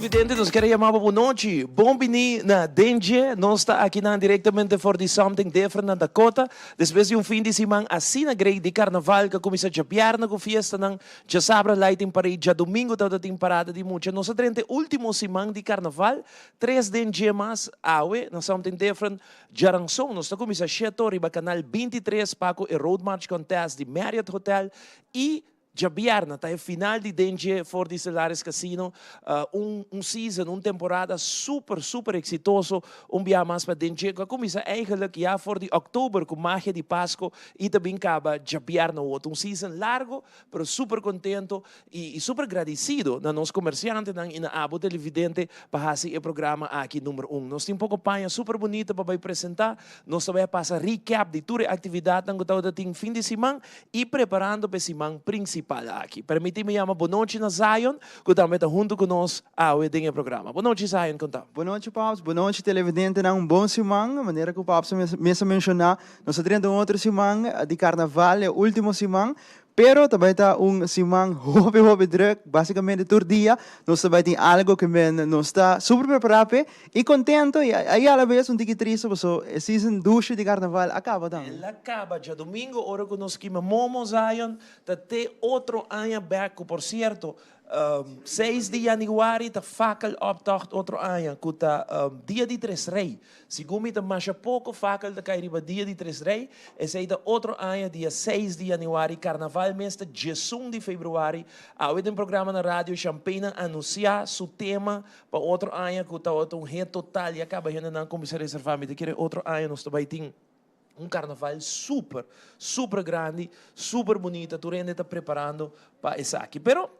Televidente, nos kier a yama bo bonochi. Bon bini na Dengue. Nos ta akinan directamente for di Something Different na Dakota. Despues di un fin di siman asina great di carnaval cu a cuminsa djabièrnè cu fiestanan, djasabra lighting parade, djadomingo tabata tin parada di mucha. Nos a drenta e ultimo siman di carnaval, tres den dje mas awe na Something Different. Djaranson nos ta cuminsa sheto riba canal 23 pa cu e Road March Contest di Marriott Hotel y Djabièrnè ta e final di Dengue for di Stellaris Casino, un un season, un temporada super super exitoso un biaha mas pa Dengue cu a cuminsa eigenlijk ya for di october cu magia di Pasco y ta bin caba djabièrnè awor. Ta un season largo pero super contento y super gradicido na nos comerciantenan y na abo televidente pa haci e programa aki number un. Nos tin poco paña super bunita pa bay presenta, nos ta bay a pasa recap di tur e actividadnan cu tabata tin fin di siman y preparando pa e siman principal aki. Permiti mi yama bonochi na Zion, cu tambe ta hunto cu nos awe den e programa. Bonochi Zion, con ta? Bonochi Paps, bonochi televidentenan, un bon siman. Manera cu Paps mes a menciona, nos ta drenta un otro siman di Carnaval, e ultimo siman. Pero ta bay ta un siman hopi hopi druk, basicamente tur dia nos ta bay tin algo cu men nos ta super prepara p'e y contento y a la vez un tiki triste paso e season dushi di Carnaval a caba tambe. El a caba djadomingo ora cu nos kima Momo Zion ta te otro aña bek cu por cierto Seis di yanüari ta fakel optocht otro aña ku ta dia di Tres Rei. Segun mi ta masha poko fakel ta kai riba dia di Tres Rei. Esei ta otro aña dia seis di yanüari. Karnaval mes ta diesun di februari. Awe den programa na radio Champagne a anunsiá su tema pa otro aña ku tabata un hit total. Ya kaba hendenan kuminsá reservá. Mi ta kere otro aña nos ta bai tin un karnaval super, super grandi, super bunita, tur hende ta preparando pa esaki. Pero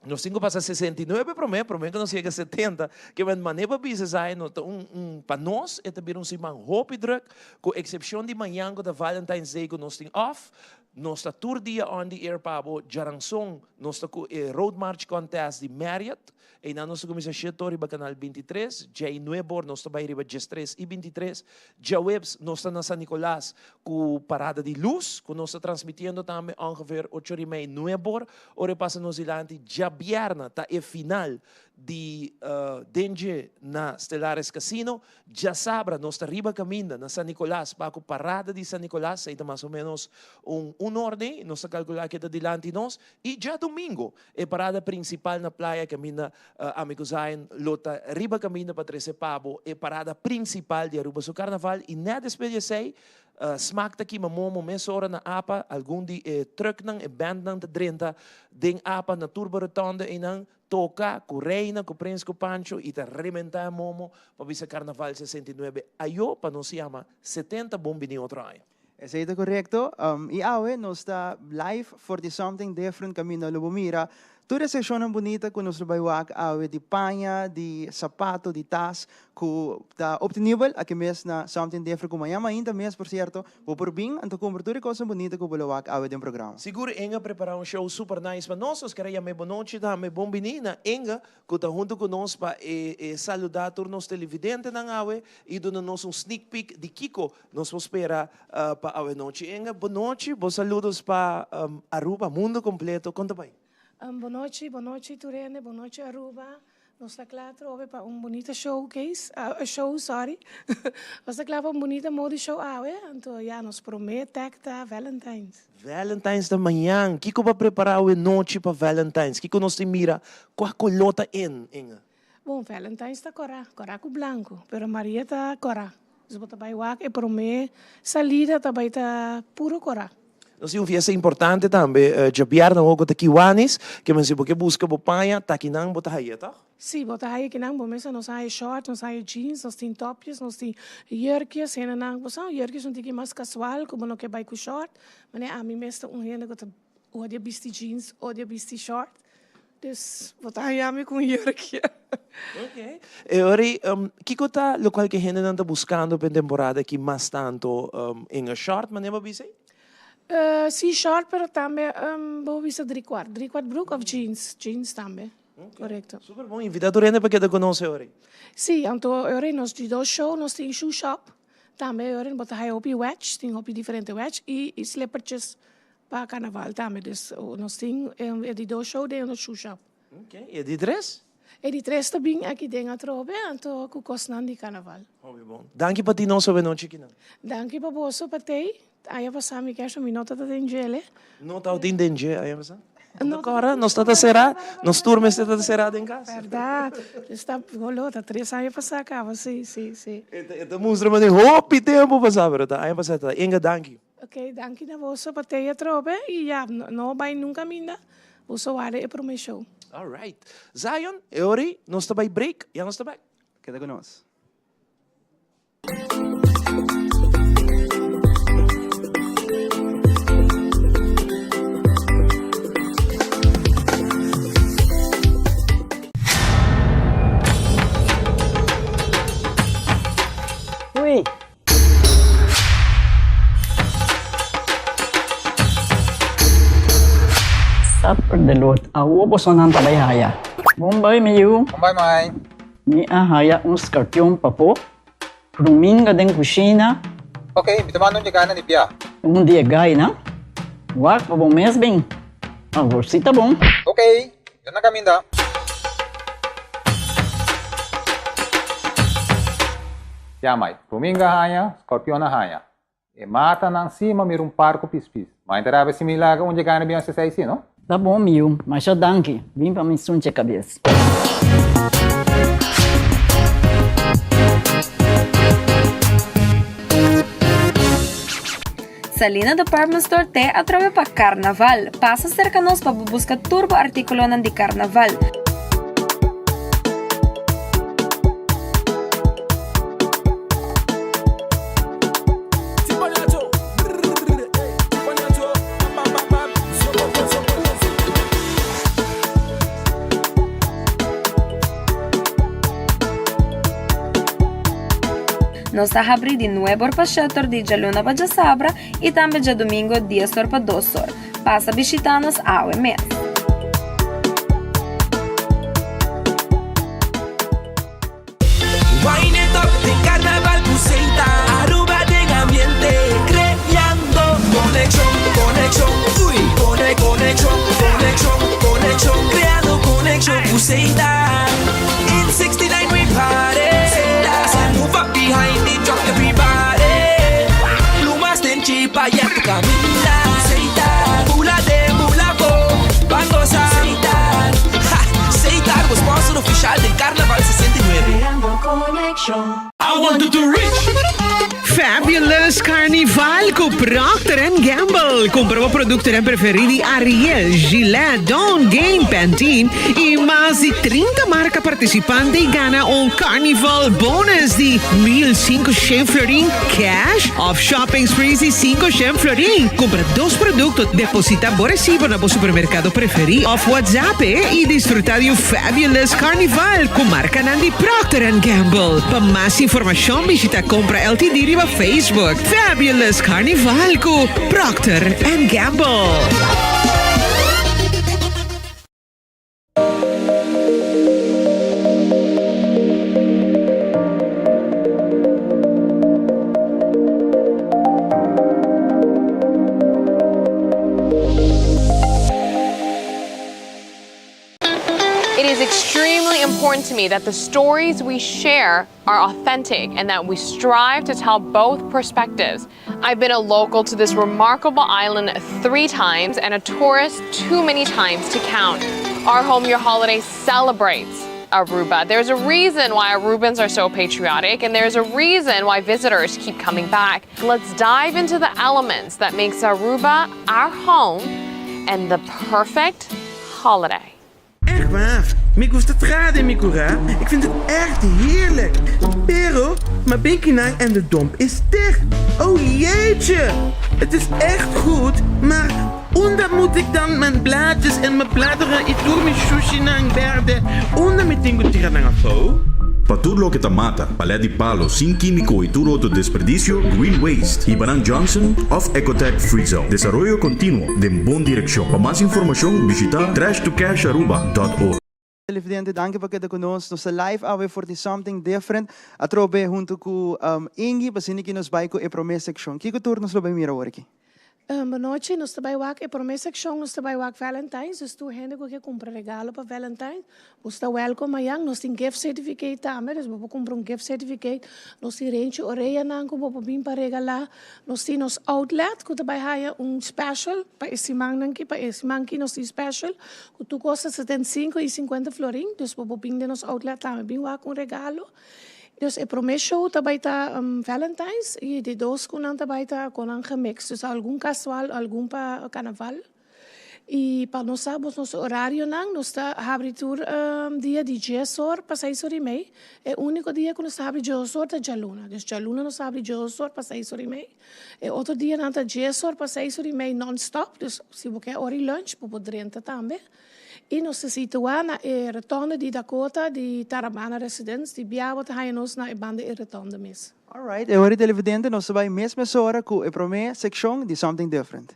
nos tin ku pasa 69 promé, promé ku nos yega 70, ke men manera pa bisa esaki no ta un, un, pa nos e ta bira un siman hopi druk, ku eksepshon di mañan ku ta Valentine's Day ku nos tin off, nos ta tur dia on the air pa bo, djaranson nos ta ku e Road March Contest di Marriott, Einan nos ta kuminsá shete or riba kanal 23, djei nuebe or nos ta bai riba 13 i 23. Djaweps nos ta na San Nicolas ku parada di lus ku nos ta transmitiendo tambe ongeveer ocho or i mei, nuebe or. Ora e pasa nos dilanti djabièrnè ta e final di Dengue na Stellaris Casino. Djasabra nos ta riba kaminda na San Nicolas pa ku parada di San Nicolas, ei ta mas o menos un un or den, nos ta kalkulá ke ta dilanti nos. I djadumingu E parada prinsipal na playa kaminda ami ku Zion lo ta riba kaminda pa trese pa bo e parada prinsipal di Aruba su karnaval i nèt despues di esei Smaak ta kima momo mesora na apa algun di e trùknan e bèntnan ta drenta den apa na Turbo Rotonde einan toka ku Reina ku Prins ku Pancho i ta rementá e momo pa bisa karnaval 69 ayo pa nos yama 70 bon bini otro aña. Esei ta korekto. I awe nos ta live for di Something Different kaminda lo bo mira tur e sekshonnan bunita ku nos lo bai wak awe di paña, di sapato, di tas ku ta optenibel aki mes na Something Different ku mañan mainta mes por sierto bo por bin anto kumpra tur e kosnan bunita ku bo lo wak awe den programa. Sigur Inge a prepara un show super nice pa nos. Nos kere yam'e bonochi tambe bon bini na Inge ku ta huntu ku nos pa e saluda tur nos televidentenan awe i duna nos un sneak peek di kiko Nos por spera pa awenochi. Enga, bonochi, bo saludos pa Aruba, mundo completo, con ta bay? Bonochi, bonochi tur hende, bonochi Aruba. Nos ta cla atrobe pa un bunita showcase, show, sorry. Nos ta cla pa un bunita modi show awe, anto ya nos prome tag ta Valentine's. Valentine's ta mañan, kico bo a prepara awenochi pa Valentine's? Kico nos tin mira? Cua color ta in, Inga? Bon, Valentine's ta kòrá, kòrá ku blanku, pero Maria ta kòrá. Dus bo ta bai wak e promé salida ta bai ta puro kòrá. Nos tin un fiesta importante tambe djabièrnè awor ku ta Kiwanis, ke men si bo ke buska bo paña ta kinan bo ta haye, tòg? Sí, bo ta haye kinan, bo mester nos haye short, nos haye jeans, nos tin topjes, nos tin jurkjes, hendenan, bo sa jurkjes un tiki mas kasual ku bo no ke bai ku short, manera ami mes ta un hende ku ta odia bisti jeans, odia bisti short, Dus bo ta haña mi ku un jurkje. Ok. E ora ei, kiko ta lokual ku e hendenan ta buskando pa e temporada aki mas tantu? En e short, manera bo a bisa ei? Sí, short, pero tambe bo bisa driekwart. Driekwart broek of jeans. Jeans tambe. Korekto. Super bon. Invitá tur hende pa keda ku nos e ora ei. Sí, anto e ora ei nos di dos show, nos tin shoe shop tambe. E ora ei bo ta haña hopi wedge, tin hopi diferente wedge i slippertjes. Pa carnaval tambe, dus nos tin e di dos show den nos shoe shop. Ok, y e di tres? E di tres ta bin aki den atrobe anto ku kosnan di karnaval. Hopi bon. Danki pa tin nos awenochi kinan. Danki pa boso pa tei. Aña pasá mi kèrsha mi no ta den djele. No ta tin den dje aña pasá? No kòrda, nos ta ta será, nos tur mester ta ta será den kas. Bèrdat. Esta holó ta tres aña pasá kaba, sí, sí, sí. E ta mustra manera hopi tempu pasá, pero ta aña pasá ta. Inga, danki. Ok, danki na boso pa tei atrobe y ya, no bay nunca minda, boso warda e prome show. Alright. Zion, e ora ei nos ta bay break, ya nos ta back. Keda ku nos. Ui! Supper de lot. Awo bosonan ta bai haya. Bon bai mi yu. Bon bai mai. Mi a haya un skarpion papo. Ruminga den kushina. Ok, mi ta manda un yegana di bia. Un di e gainan. Wak pa bo mes bin. Awor si ta bon. Ok, yo na kaminda. Ya mai, ruminga haña, skorpion a haña. E matanan si ma mira un par ku pispis. Ma inta rabia si mi laga un dje gana bin hasi esei si, no? Ta bon mi yu, masha danki. Bin pa mi sunche kabes. Salina Department Store te atrobe pa Carnaval. Pasa cerca nos pa bo busca tur bo articulonan di Carnaval. Nos ta habri di nuebe or pa shete or di djaluna pa djasabra i tambe djadumingo dies or pa dos or. Pasa bishita nos awe mes. Wine it up den carnaval cu Seita Aruba den ambiente creando conexion, conexion, uy Cone, conexion, conexion, conexion Creando conexion cu Seita In 69 we party Seita move up behind the drop everybody Plumas den chipa ya tu caminda Seita bula den bula bo Ban goza Seita Ha! Seita bo sponsor oficial den Carnaval 69. I want to to rich! Fabulous Carnival cu Procter and Gamble. Cumpra bo productonan preferi di Ariel, Gillette, Dawn, Gain, Pantene y mas di 30 marca participante y gana un Carnival bonus di 1500 florin cash of shopping sprees di 500 florin. Cumpra dos producto, deposita bo recibo na bo supermercado preferi of WhatsApp y disfruta di un Fabulous Carnival cu marcanan di Procter and Gamble. Pa mas informacion bishita Compra LTD riba Facebook. Fabulous Carnival cu Procter and Gamble. It is extremely important to me that the stories we share are authentic and that we strive to tell both perspectives. I've been a local to this remarkable island three times and a tourist too many times to count. Our Home Your Holiday celebrates Aruba. There's a reason why Arubans are so patriotic and there's a reason why visitors keep coming back. Let's dive into the elements that makes Aruba our home and the perfect holiday. Echt waar, mi gusta traha den mi kurá, ik vind het echt heerlijk. Pero, ma binkinan en de domp is dicht. Oh jeetje, het is echt goed, maar unda moet ik dan mijn blaadjes en mijn bladeren y tur mi shushinan berde, unda mi tin cu tira nan afo? Pa tur loke ta mata, palet di palo sin kímiko i tur otro desperdisio, Green Waste, Hibanan Johnson òf Ecotech Free Zone. Desaroyo kontinuo den bon direkshon. Pa mas informashon bishitá trashtocasharuba dòt org. Televidente, danki pa keda ku nos. Nos ta live awe for di Something Different. Atrobe huntu ku Ingi, pa asina ki nos bai ku e prome sekshon. Kiko tur nos lo bai mira awor aki? Bonochi, nos ta bai wak e prome sekshon nos ta bai wak Valentine's, dus tur hende ku ke kumpra regalo pa Valentine's, bo sta wèlkom mayan. Nos tin gift certificate tambe, dus bo por kumpra un gift certificate. Nos tin renchi oreanan ku bo por bin pa regalá. Nos tin nos outlet ku ta bai haya un special pa e simannan ki, pa e siman ki nos tin special ku tur kos ta 75 i 50 florin, dus bo por bin den nos outlet tambe bin wak un regalo. Dus e prome show ta bai ta Valentine's y di dos cu nan ta bai ta con nan gemix. Dus algun casual, algun pa carnaval. Y pa nos sa bos nos horarionan, nos ta habri tur dia di dies or pa seis or y mei. E unico dia cu nos ta habri dies or ta djaluna. Dus djaluna nos ta habri dies or pa seis or y mei. E otro dianan ta dies or pa seis or y mei non stop. Dus si bo ke ora y lunch bo por drenta tambe. I nos ta situá na e rotonde di Dakota di Tarabana Residence. Di bia bo ta haña nos na e banda e rotonde mes. Alright, e ora televidente nos ta bai mes mesora ku e promé sekshon di Something Different.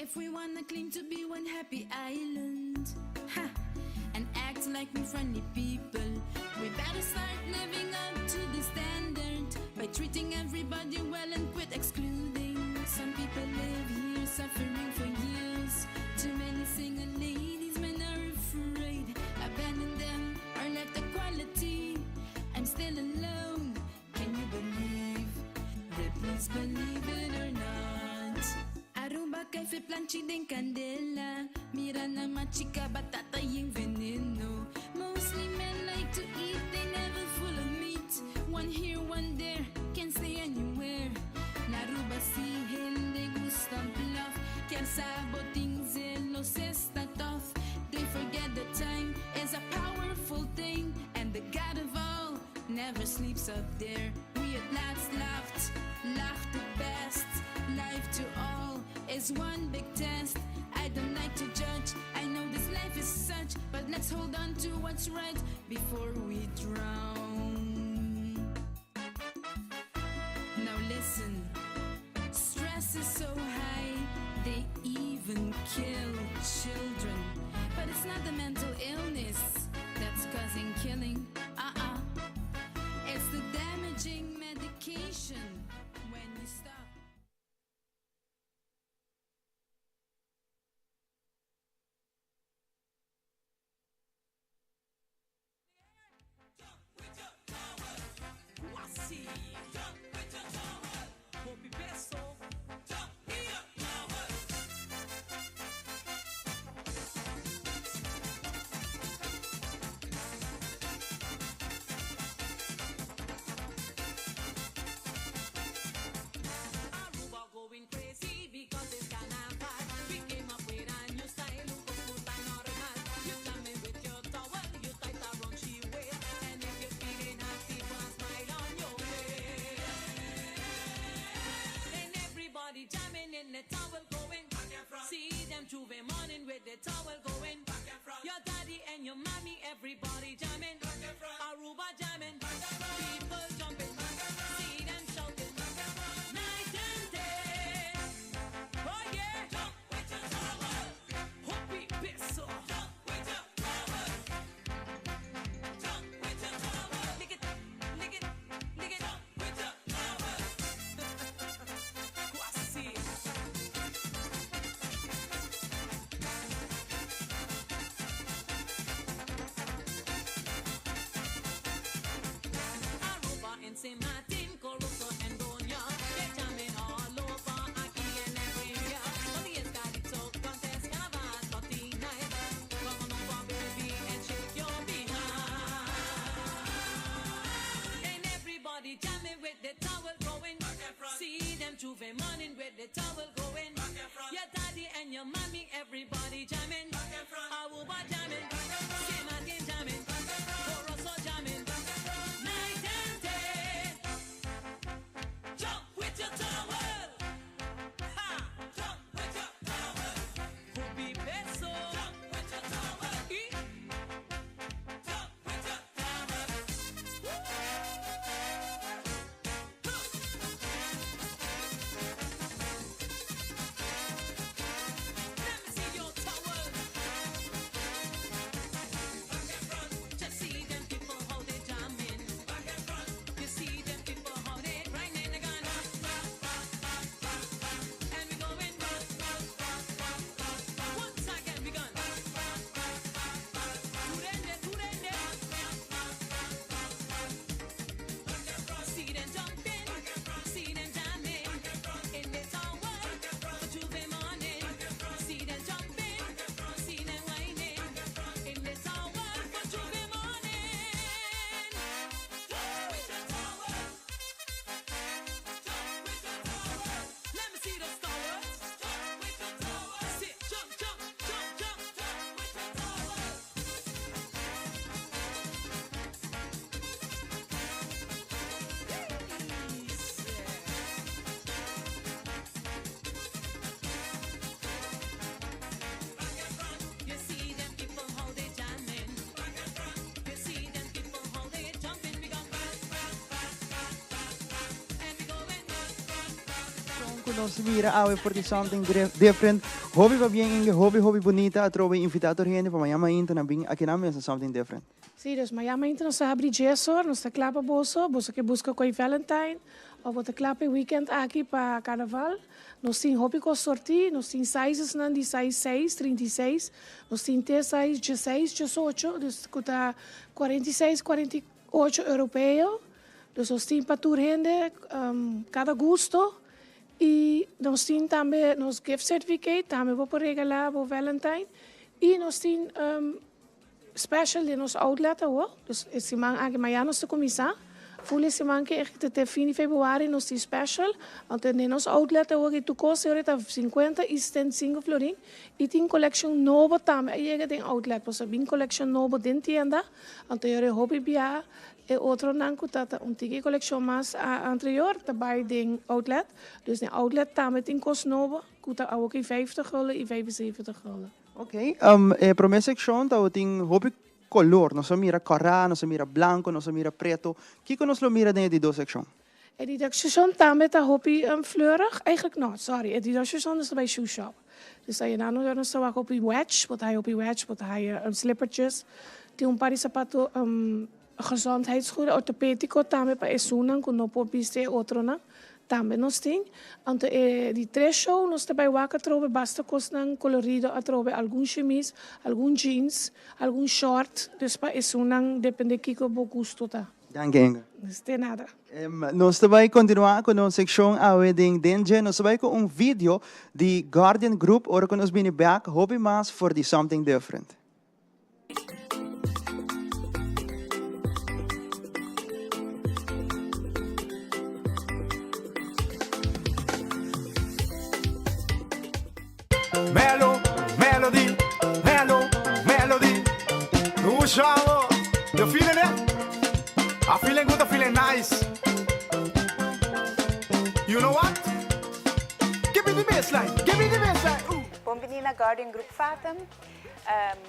If we wanna claim to be one happy island, ha, and act like we friendly people, we better start living up to the standard. treating everybody well and quit excluding. Some people live here suffering for years. Too many single ladies, men are afraid. Abandon them or lack the quality. I'm still alone. Can you believe? Please believe it or not. Aruba cay fe planchi den candela. Mira na machica batata yung veneno. Mostly men like to eat, they never full of meat. One here, one there, can't stay anywhere. Na Aruba si hende gusta bluff. Kier sa bo tin zelos esta tough. They forget that time is a powerful thing. And the God of all never sleeps up there. We at last laughed, laughed the best. Life to all is one big test. I don't like to judge, I know this life is such, but let's hold on to what's right before we drown. Now listen, stress is so high, they even kill children. But it's not the mental illness that's causing killing. Uh-uh. It's the damaging medication when you stop. Cu nos mira awe for di Something Different. Hopi pabien Inge, hopi hopi bunita. Atrobe invita tur hende pa mañana mainta nan bin aki nan mesa Something Different. Sí, dus mañan mainta nos ta habri djesor, nos ta kla pa boso, boso ke buska koi Valentine of bo ta kla pa e weekend aki pa Carnaval. Nos tin hopi kos sortí, nos tin sizesnan di size seis, 36, nos tin te size djeseis, djesocho, dus ku ta 46, 48 europeo. Dus nos tin pa tur hende, kada gusto. I nos tin tambe nos gift certificate, tambe bo por regalá bo Valentine. I nos tin Special den nos outlet awo, dus e siman aki mañana nos ta cuminsa, full e siman ki te te fin di februari nos tin special, anto den nos outlet awo ki tur cos ahora ta 50 y 75 florin y tin coleccion nobo tambe a yega den outlet, pasobra bin coleccion nobo den tienda, anto ahora e hopi bia e otronan cu ta ta un tiki coleccion mas anterior ta bay den outlet, dus den outlet tambe tin cos nobo cu ta awo ki 50 gulden y 75 gulden. Ok, e prome seccion tabatin hopi color. Nos a mira cora, nos a mira blanco, nos a mira preto. Kico nos lo mira den e di dos seccion? E di dos seccion tambe ta hopi fleurig. Eigenlijk no, sorry. E di dos seccion nos ta bay shoe shop. Dus ayina nos ta wak hopi wedge, bo ta haya hopi wedge, bo ta haya slippertjes. Tin un par di zapato gezondheidsschoenen, ortopedico tambe pa esunnan cu no por bisti e otronan. Tambe nos tin. Anto e di tres show nos ta bai wak atrobe basta cosnan colorido atrobe, algun chemise, algun jeans, algun short, dus pa esunnan depende kico bo gusto ta. Danki Inge. De nada. Nos ta bai continua cu nos seccion awe den Den Dje. Nos ta bai cu un video di Guardian Group ora cu nos bini bek hopi mas for di Something Different. Melo, melody, melo, melody. Usha, you feeling it? I feeling good, I feeling nice. You know what? Give me the bassline, give me the bassline. Ooh. Bon bini na Guardian Group Fatum.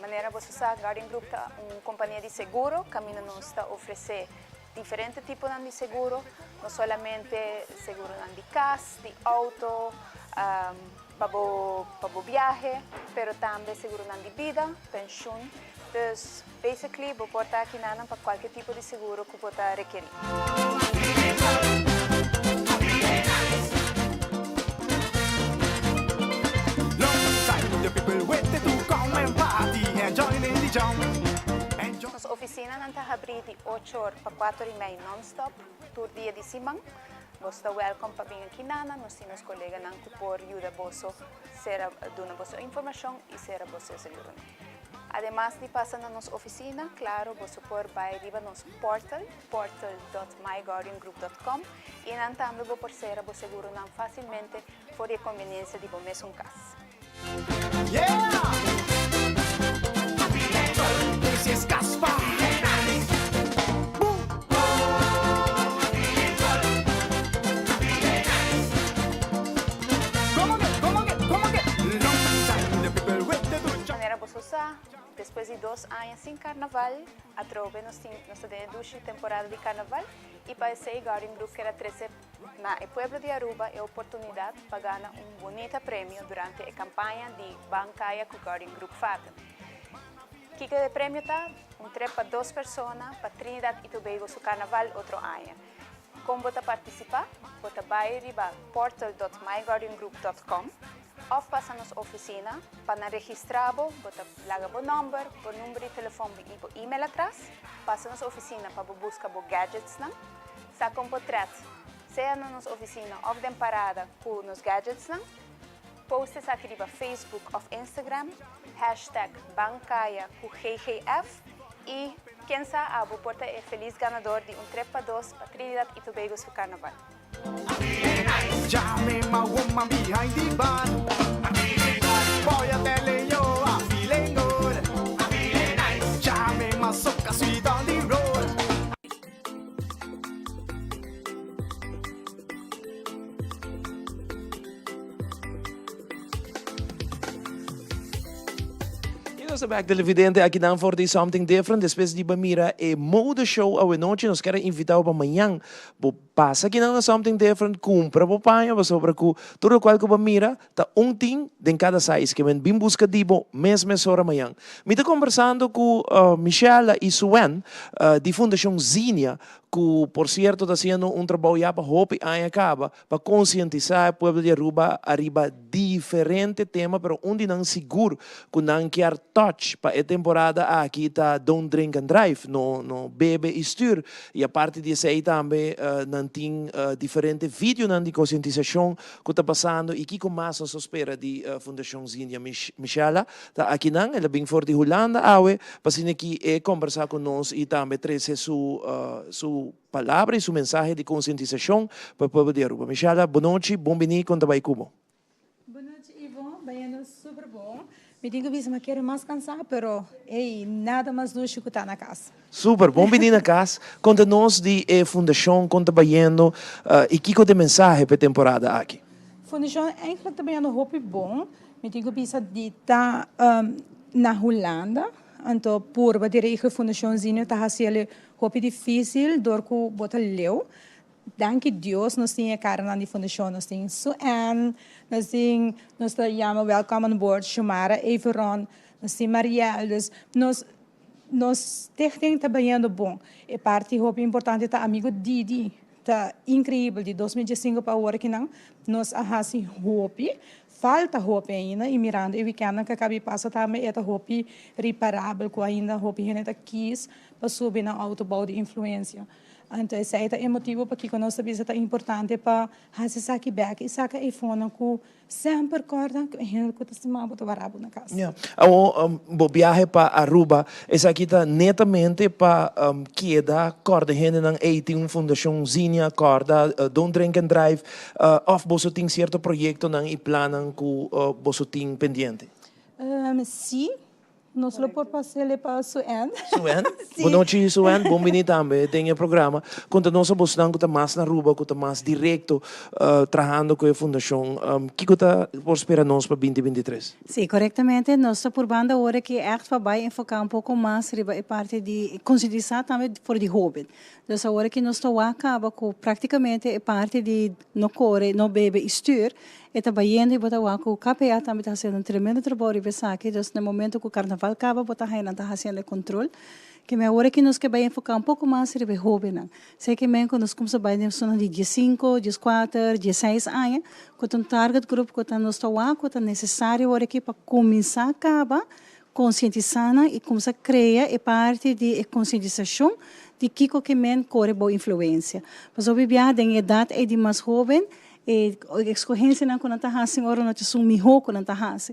Manera boso sa, Guardian Group ta un kompania di seguro kaminda nos ta ofresé diferente tiponan di seguro, no solamente seguronan di kas, di outo, pa bo pa bo biahe, pero tambe seguronan di bida, penshun. Dus basically bo por ta akinanan pa kualke tipo di seguro ku bo ta rekerí. Nos oficinanan ta habrí di ocho or pa cuater y mei non-stop tur dia di siman. Boso ta welcome pa bin aki nana, nos tin nos coleganan cu por yuda boso sera duna boso informacion y sera boso seguro. Ademas di pasa na nos oficina, claro boso por bay riba nos portal, portal dot myguardiangroup dot com, y nan tambe bo por sera bo seguronan facilmente for di e conveniencia di bo mesun cas. Manera boso sa, despues di dos aña sin carnaval, atrobe nos tin nos ta den e dushi temporada di carnaval y pa esey Guardian Group kier a trece na e pueblo di Aruba e oportunidad pa gana un bunita premio durante e campaña di Ban Caya cu Guardian Group Fatum. Kico e premio ta? Un trip pa dos persona pa Trinidad y Tobago su carnaval otro aña. Con bo ta participa? Bo ta bay riba portal dot myguardiangroup dot com of pasa nos oficina pa nan registra bo, bo ta laga bo nomber, bo number di telefon y bo email atras, pasa nos oficina pa bo busca bo gadgetsnan, saca un potret sea na nos oficina of den parada cu nos gadgetsnan, post esaki riba Facebook of Instagram, hashtag bancaya cu ggf y ken sa abo por ta e feliz ganador di un trip pa dos pa Trinidad y Tobago su carnaval. Y nos ta bek televidente akinan for di Something Different. Despues di bo mira e mode show awenochi, nos kier a invita bo pa mañan bo. Pasa kinan na Something Different, kumpra bo paña pasobra ku tur lokual ku bo mira ta un tin den kada size ke men bin buska di bo mes mesora mañan. Mi ta kombersando ku Michella i Suen di Fundashon Zinia ku por sierto ta hasiendo un trabou ya pa hopi aña kaba pa konsientisá e pueblo di Aruba ariba diferente tema pero un di nan sigur ku nan kier touch pa e temporada aki ta Don't Drink and Drive, no no bebe i stuur. I aparte di esei tambe nan tin diferente videonan di konsientisashon ku ta pasando i kiko mas nos ta spera di Fundashon Zindia. Michella ta akinan, el a bin for di Hulanda awe pa asina ki e kombersá ku nos i tambe trese su su Palabra y su mensahe di concientisacion pa e pueblo di Aruba. Michella, bonochi, bon bini, con ta bay cu bo? Bonochi Ivo, bayendo super bon. Mi tin cu bisa mi a kere mas cansa, pero ey, nada mas dushi cu ta na cas. Super, bon bini na cas. Conta nos di e fundacion, con ta bayendo y kico ta e mensahe pa e temporada aki? Fundacion eigenlijk ta bayendo hopi bon. Mi tin cu bisa di ta na Hulanda, anto purba di regla Fundacion Zinio ta haci el Hopi difícil dor ku bo ta leu. Danki Dios nos tin e karanan di fundashon, nos tin Sue Ann, nos tin nos ta yama welcome on board Shumara Everon, nos tin Marielle, dus nos nos stichting ta bayendo bon. E parti hopi importante ta amigo Didi, ta increibel di 2015 pa awor akinan nos a hasi hopi. Falta hopi ainda y mirando e weekendnan cu a caba di pasa tambe e ta hopi riparabel cu ainda hopi hende ta kies pa subi nan auto bou di influencia. Anto esey ta e motibo pakico nos ta bisa ta importante pa haci esaki bek y saca e fonan cu semper corda cu e hende cu ta stima bo ta wara bo na cas. Ya. Awor bo biahe pa Aruba, esaki ta netamente pa keda corda hendenan ey tin un fundacion Zinnia corda Don't Drink and Drive Of boso tin sierto proyektonan i plannan ku boso tin pendiente? Sí, nos lo por pas'el pa Sue-Ann. Sue-Ann? Bon nochi Sue-Ann, bon bini tambe den e programa. Konta nos a bosnan ku ta mas na Aruba, ku ta mas direkto trahando ku e fundashon, kiko ta por spera nos pa binti 23? Sí, korektamente. Nos ta purbando awor aki ègt pa bai enfoká un poko mas riba e parti di konsientisá tambe for di hóben. Dus awor ki nos ta wak kaba ku praktikamente e parti di no kore, no bebe i stuur, e ta bayendo i bo ta wak ku KPA tambe ta hasiendo un tremendo trabou riba esaki. Dus na e momento ku karnaval kaba bo ta haña nan ta hasiendo e kontrol. Ke men awor ki nos ke bai enfoká un poko mas riba e hóbennan. Esei ke men ku nos kumsa bai den personanan di diesinku, dieskuater, diesseis aña ku ta un target group ku ta nos ta wak ku ta nesesario awor aki pa kuminsá kaba Konsientisá nan i kumsa krea e parti di e konsientisashon di kiko ke men kore bou influensia. Pasobra bia den e edat ei di mas hoben e eskohensianan ku nan ta hasi ora no ta esun mihó ku nan ta hasi.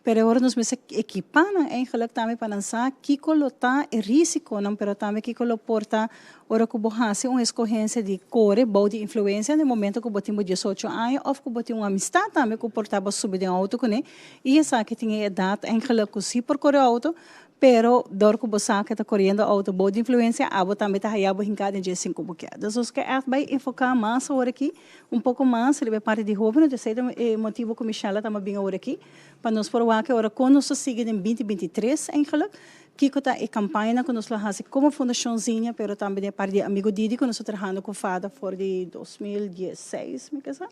Pero e ora nos mester ekipá nan eigenlik tambe pa nan sa kiko lo ta e risikonan pero tambe kiko lo por ta ora ku bo hasi un eskohensia di kore bou di influensia na e momento ku bo tin bo diesocho aña òf ku bo tin un amistat tambe ku por ta bo subi den outo kuné I esaki tin e edat eigenlijk ku si por kore outo, pero dor ku bo sa ku e ta koriendo outo bou di influensia, abo tambe ta haya bo hinká den dje sin ku bo kier. Dus nos ke ègt bai enfoká mas awor aki, un poko mas riba e parti di hóbennan, esei ta e motibu ku Michelle a tamba bin awor aki, pa nos por wak e ora kon nos ta sigui den binti 23 eigenlijk, kiko ta e kampañanan ku nos lo hasi komo Fundashon Zinnia, pero tambe den e parti di Amigo Didi ku nos ta trahando ku fada for di 2016 mi ke sa.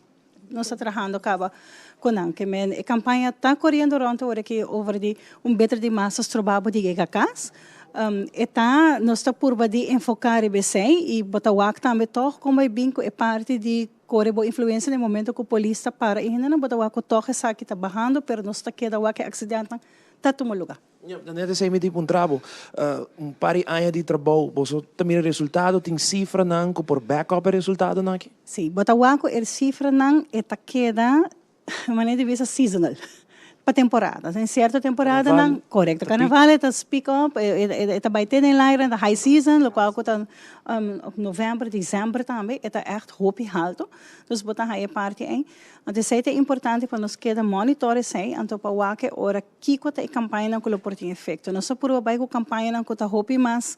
Nos ta trahando caba cu nan. Ke men e campaña ta coriendo rond awor aki over di un beter di mas ta stroba bo di yega cas. E ta, nos ta purba di enfoca riba esey y bo ta wak tambe tog con bay bin cu e parti di core bo influencia na e momento cu polis ta para e hendenan bo ta wak cu tog esaki ta bahando pero nos ta keda wak e accidentnan ta tuma lugar. Ja, dan net esei mi tin puntra bo. Un par di aña di trabou, boso ta mira resultado? Tin sifranan ku por back up e resultadonan aki? Sí, bo ta wak ku e sifranan e ta keda, manera di bisa, seasonal, pa temporada. Den sierto temporadanan, korekto, karnaval e ta speak up, e ta bai te den laira, ta high season, lokual ku ta novèmber, desèmber tambe, e ta ègt hopi haltu. Dus bo ta haña e parti ei. Anto esei ta importante pa nos keda monitor esei, anto pa wak e ora. Kiko ta e kampañanan ku lo por tin efekto? Nos ta purba bai ku kampañanan ku ta hopi mas,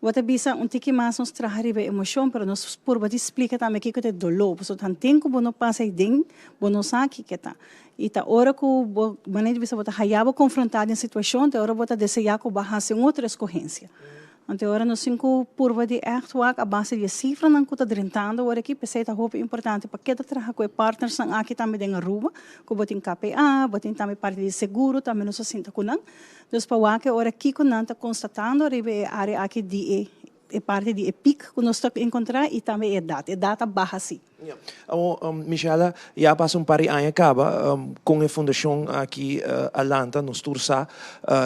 bo ta bisa un tiki mas nos traha riba e emoshon, pero nos purba di splika tambe kiko ta e doló, pasobra tanten ku bo no pasa ei den, bo no sa kiko ta. I ta ora ku bo, manera di bisa, bo ta haya bo konfrontá den situashon, ta ora bo ta deseá ku bo a hasi un otro eskohensia. Anto e ora nos tin ku purba di ègt wak a base di e sifranan ku ta drentando awor aki, p'esei ta hopi importante pa keda traha ku e partnersnan aki tambe den Aruba, ku bo tin KPA, bo tin tambe parti di seguro, tambe nos a sinta ku nan. Dus pa wak e ora kiko nan ta konstatando riba e área aki di e e parti di e pik ku nos ta enkontrá i tambe e edat. Edat a baha si. Awor, Michella, ya a pasa un par di aña kaba kon e fundashon aki a lanta. Nos tur sa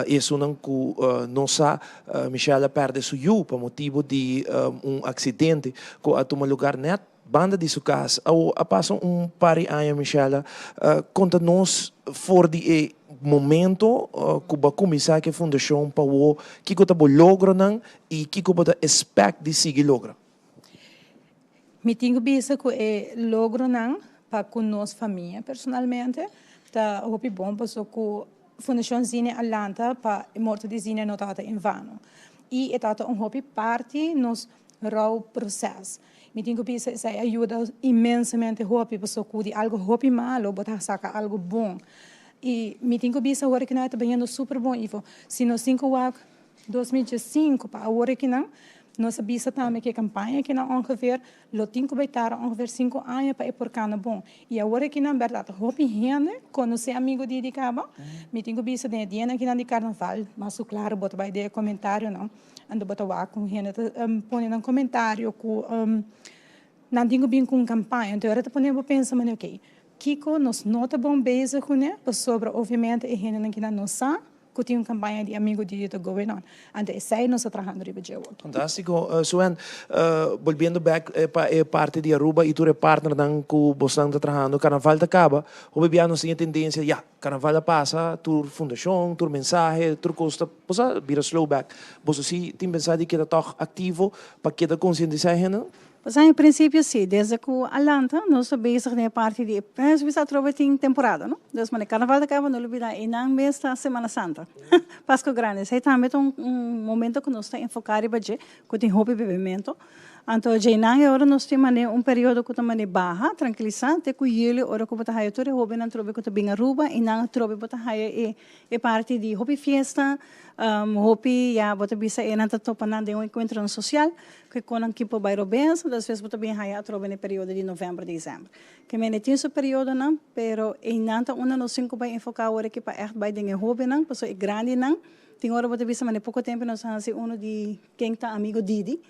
i esunnan ku no sa, Michella a pèrdè su yu pa motibu di un aksidente ku a tuma lugar nèt banda di su kas. Awor, a pasa un par di aña, Michella, konta nos for di e momento ku bo a kuminsá ku e fundashon pa awor, kiko ta bo logronan i kiko bo ta espèkt di sigui logra? Mi tin ku bisa ku e logronan pa ku nos famia personalmente ta hopi bon paso ku Fundashon Zine a lanta pa e morto di Zine no tabata en vano i e tabata un hopi parti nos rou proses. Mi tin ku bisa esei a yuda inmensamente hopi paso ku di algu hopi malo bo ta saka algu bon i mi tin ku bisa awor kinan e ta bayendo super bon Ivo si nos tin ku wak 2015 pa awor akinan nos a bisa tambe ku e kampaña akinan ongeveer lo tin ku bai tarda ongeveer sinku aña pa e por kana bon. I awor akinan bèrdat hopi hende konosé Amigo Didi kaba. Mi tin ku bisa den e dianan akinan di karnaval mas ku klaro bo ta bai den e komentarionan anto bo ta wak ku hende ta pone nan komentario ku nan tin ku bin ku un kampaña. Anto ora ta pone bo pensa manera okey kiko nos no ta bon bezig kuné pasobra obviamente e hendenan kinan no sa Cu tin un campaña di Amigo Didi ta going on. Anto esey nos ta trahando riba dje awor. Fantastico, Suen. Bolbiendo bek pa e parti di Aruba y tur e partnernan cu bosnan ta trahando, Carnaval ta caba, hopi bia nos tin e tendencia, ya, Carnaval a pasa, tur fundacion, tur mensahe, tur cos ta, bo sa, bira slow bek. Boso si tin pensa di keda tog activo pa keda concientisa e hendenan? Pues en principio si, desde cu a lanta nos ta bezig den e parti di, nos bisa atrobe tin temporada no, dus manera carnaval ta caba no lubida eynan mes ta Semana Santa, Pasco Grande, esey tambe ta un momento cu nos ta enfoca riba dje cu tin hopi bebemento, anto djeynan e ora nos tin manera un periodo cu ta manera baha, trankilisa, te cu julio ora cu bo ta haya tur e hobennan atrobe cu ta bin Aruba y nan atrobe bo ta haya e E parti di hopi fiesta, hopi ya bo ta bisa e nan ta topa nan den un encuentronan social, cu e conan ki por bay robes, despues bo ta bin haya atrobe na e periodo di november, december. Ke mende tin su periodonan, pero eynan ta unda nos tin cu bay enfoca awor aki pa echt bay den e hobennan, pasobra e grandinan tin ora bo ta bisa mane poco tempo nos a haci uno di ken ta amigo Didi,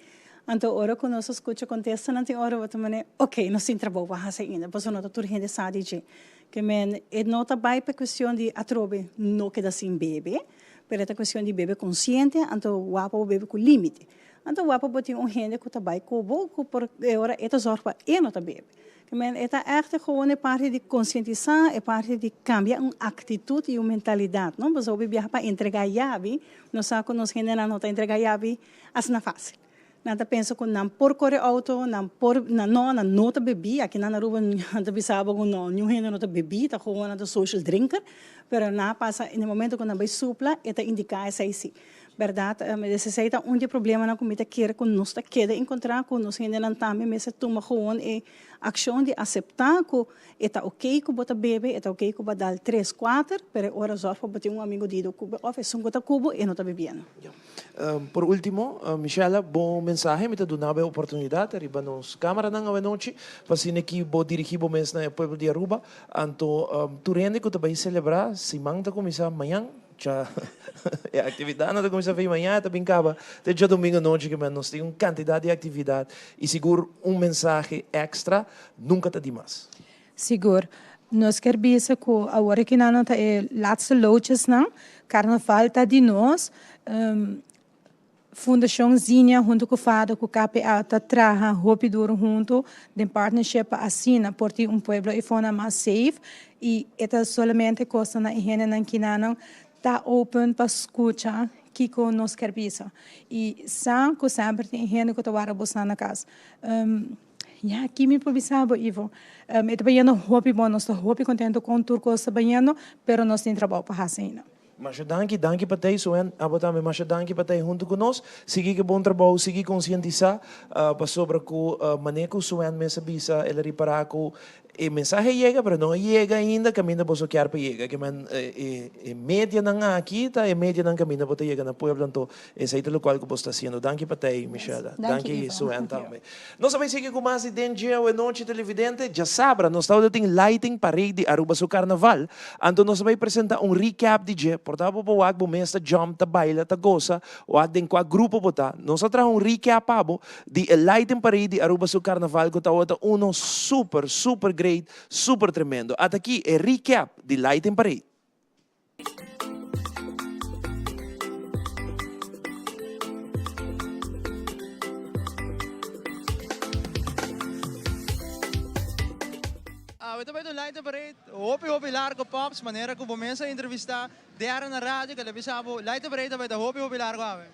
anto ora cu nos a scucha contestanan tin ora bo ta mane ok nos tin trabou pa haci ainda, pasobra no ta tur hende sa di dje. Ke men e no ta bai pa cuestion di atrobe no keda sin bebe, pero e ta cuestion di bebe consciente, anto wak pa bo bebe cu limite. Anto wak pa bo tin un hende cu ta bai cu bo, cu por e ora e ta zorg pa e no ta bebe. Ke men e ta echt gewoon e parti di concientisa, e parti di cambia un actitud y un mentalidad, no? Pasobra hopi biaha pa entrega yabi, nos sa cu nos hendenan no ta entrega yabi asina facil. Nan ta pensa ku nan por kore outo, nan por, nan no, nan no ta bebí. Aki nan Aruba nan ta bisa bo ku no, niun hende no ta bebí, ta gewoon nan ta social drinker. Pero nan a pasa, na e momento ku nan bai supla, e ta indiká esei si. Bèrdat, esei ta un di e problemanan ku mi ta kere ku nos ta keda enkontrá ku nos hendenan tambe mester tuma gewoon e akshon di aseptá ku e ta oké ku bo ta bebe, e ta oké ku bo a dal tres, kuater, pero e ora zòrg pa bo tin un amigu dido ku bo òf esun ku ta ku bo e no ta bebiendo. Por ultimo, Michella, bo mensahe, mi ta duna bo e oportunidad riba nos camaranan awenochi pa asina ki bo dirigi bo mes na e pueblo di Aruba. Anto tur hende cu ta bay celebra, siman ta cuminsa mañan, cha e actividadnan ta cuminsa fei mañan e ta bin caba te djadomingo anochi ke men nos tin un cantidad di actividad y sigur un mensahe extra nunca ta di mas. Sigur. Nos kier bisa ku awor aki nan ta e laatste lootjesnan. Karnaval ta di nos. Fundashon Zinia huntu ku fada ku KPA ta traha hopi duru huntu den partnership pa asina por tin un pueblo i fona mas safe i e ta solamente kosta na e hendenan kinanan ta open pa skucha kiko nos kier bisa i sa ku semper tin e hende ku ta wara bosnan na kas. Ya, ki mi por bisa bo, Ivo? E ta bayendo hopi bon, nos ta hopi contento con tur cos ta bayendo, pero nos tin trabao pa haci ainda. Masha danki, danki pa tei, Suen. Abo tambe masha danki pa tei huntu ku nos. Sigui ku e bon trabou, sigui konsientisá, pasobra ku manera ku Suen mes a bisa, el a ripará ku e mensahe a yega, pero no a yega ainda kaminda boso kier pa yega. Ke men e medianan aki ta e medianan kaminda bo ta yega na pueblo, anto esei ta lokual ku bo sta hasiendo. Danki pa tei, Michelle. Danki, Suen tambe. Nos a bay sigui cu mas di Den Dje Awe Nochi Televidente. Djasabra nos tawata tin Lighting Parade di Aruba su Carnaval. Anto nos a bay presenta un recap di dje. Por ta bo por wak bo mes ta jump, ta baila, ta gosa, wak den cua grupo bo ta. Nos a traha un recap pa bo di e Lighting Parade di Aruba su Carnaval cu tawata uno super, super great, super tremendo. Ata aki e recap di Lighting Parade. Awe ta bai ta un light parade hopi hopi largo Pops, manera cu bo mes a entrevista Darren na radio cu el a bisa bo light parade ta bai ta hopi hopi largo awe.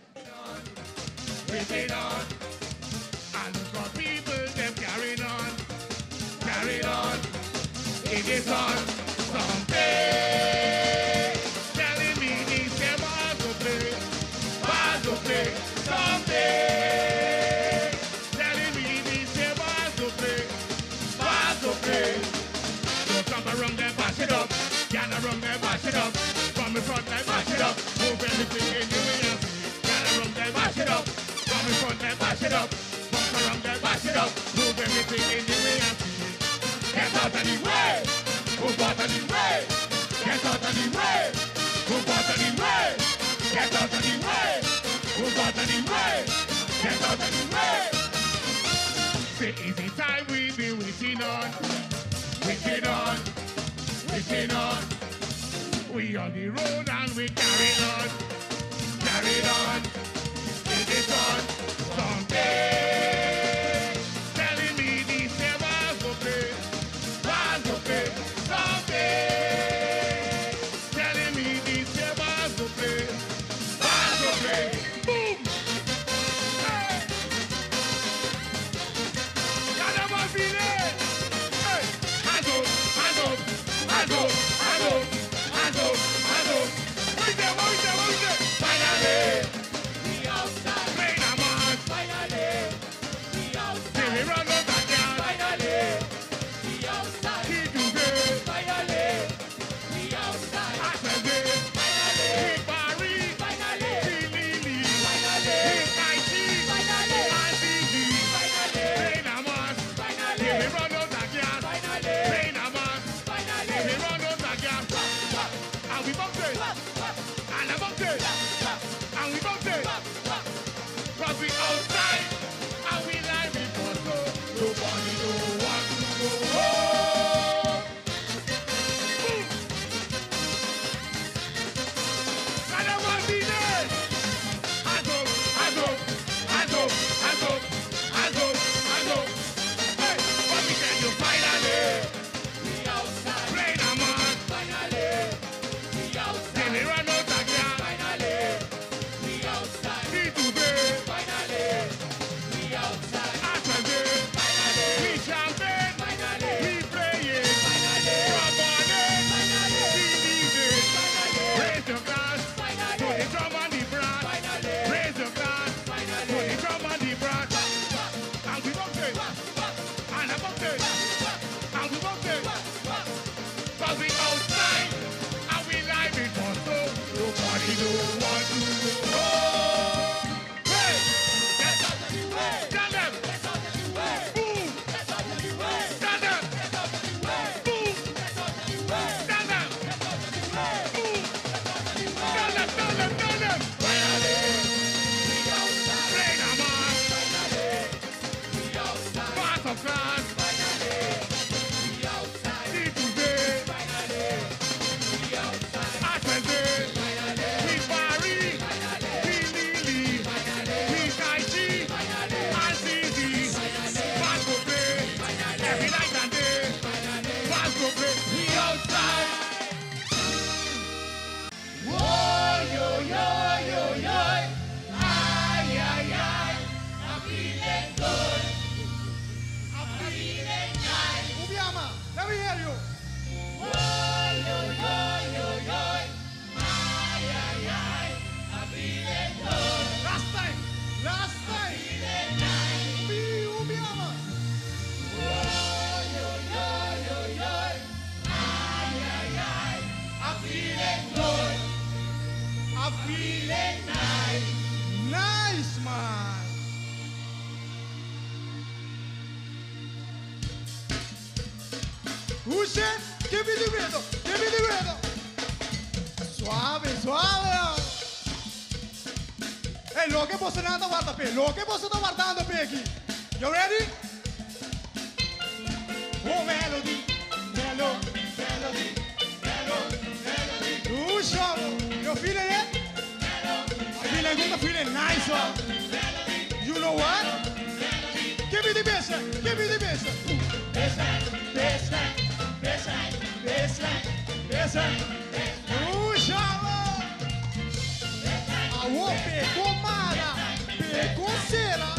Who said? Give me the rhythm. Give me the rhythm. Suave, suave. Hey, loke boso nan ta warda pe. Loke boso ta wardando pe aki. You ready? Oh, melody, melo, melody, melo, melody. Dusha, you feeling it? I feel like I'm feeling nice, huh? You know what? Give me the bass, give me the bass. Bassline, bassline, bassline, bassline, bassline. Dusha, Awo, pegou mara, pegou cera.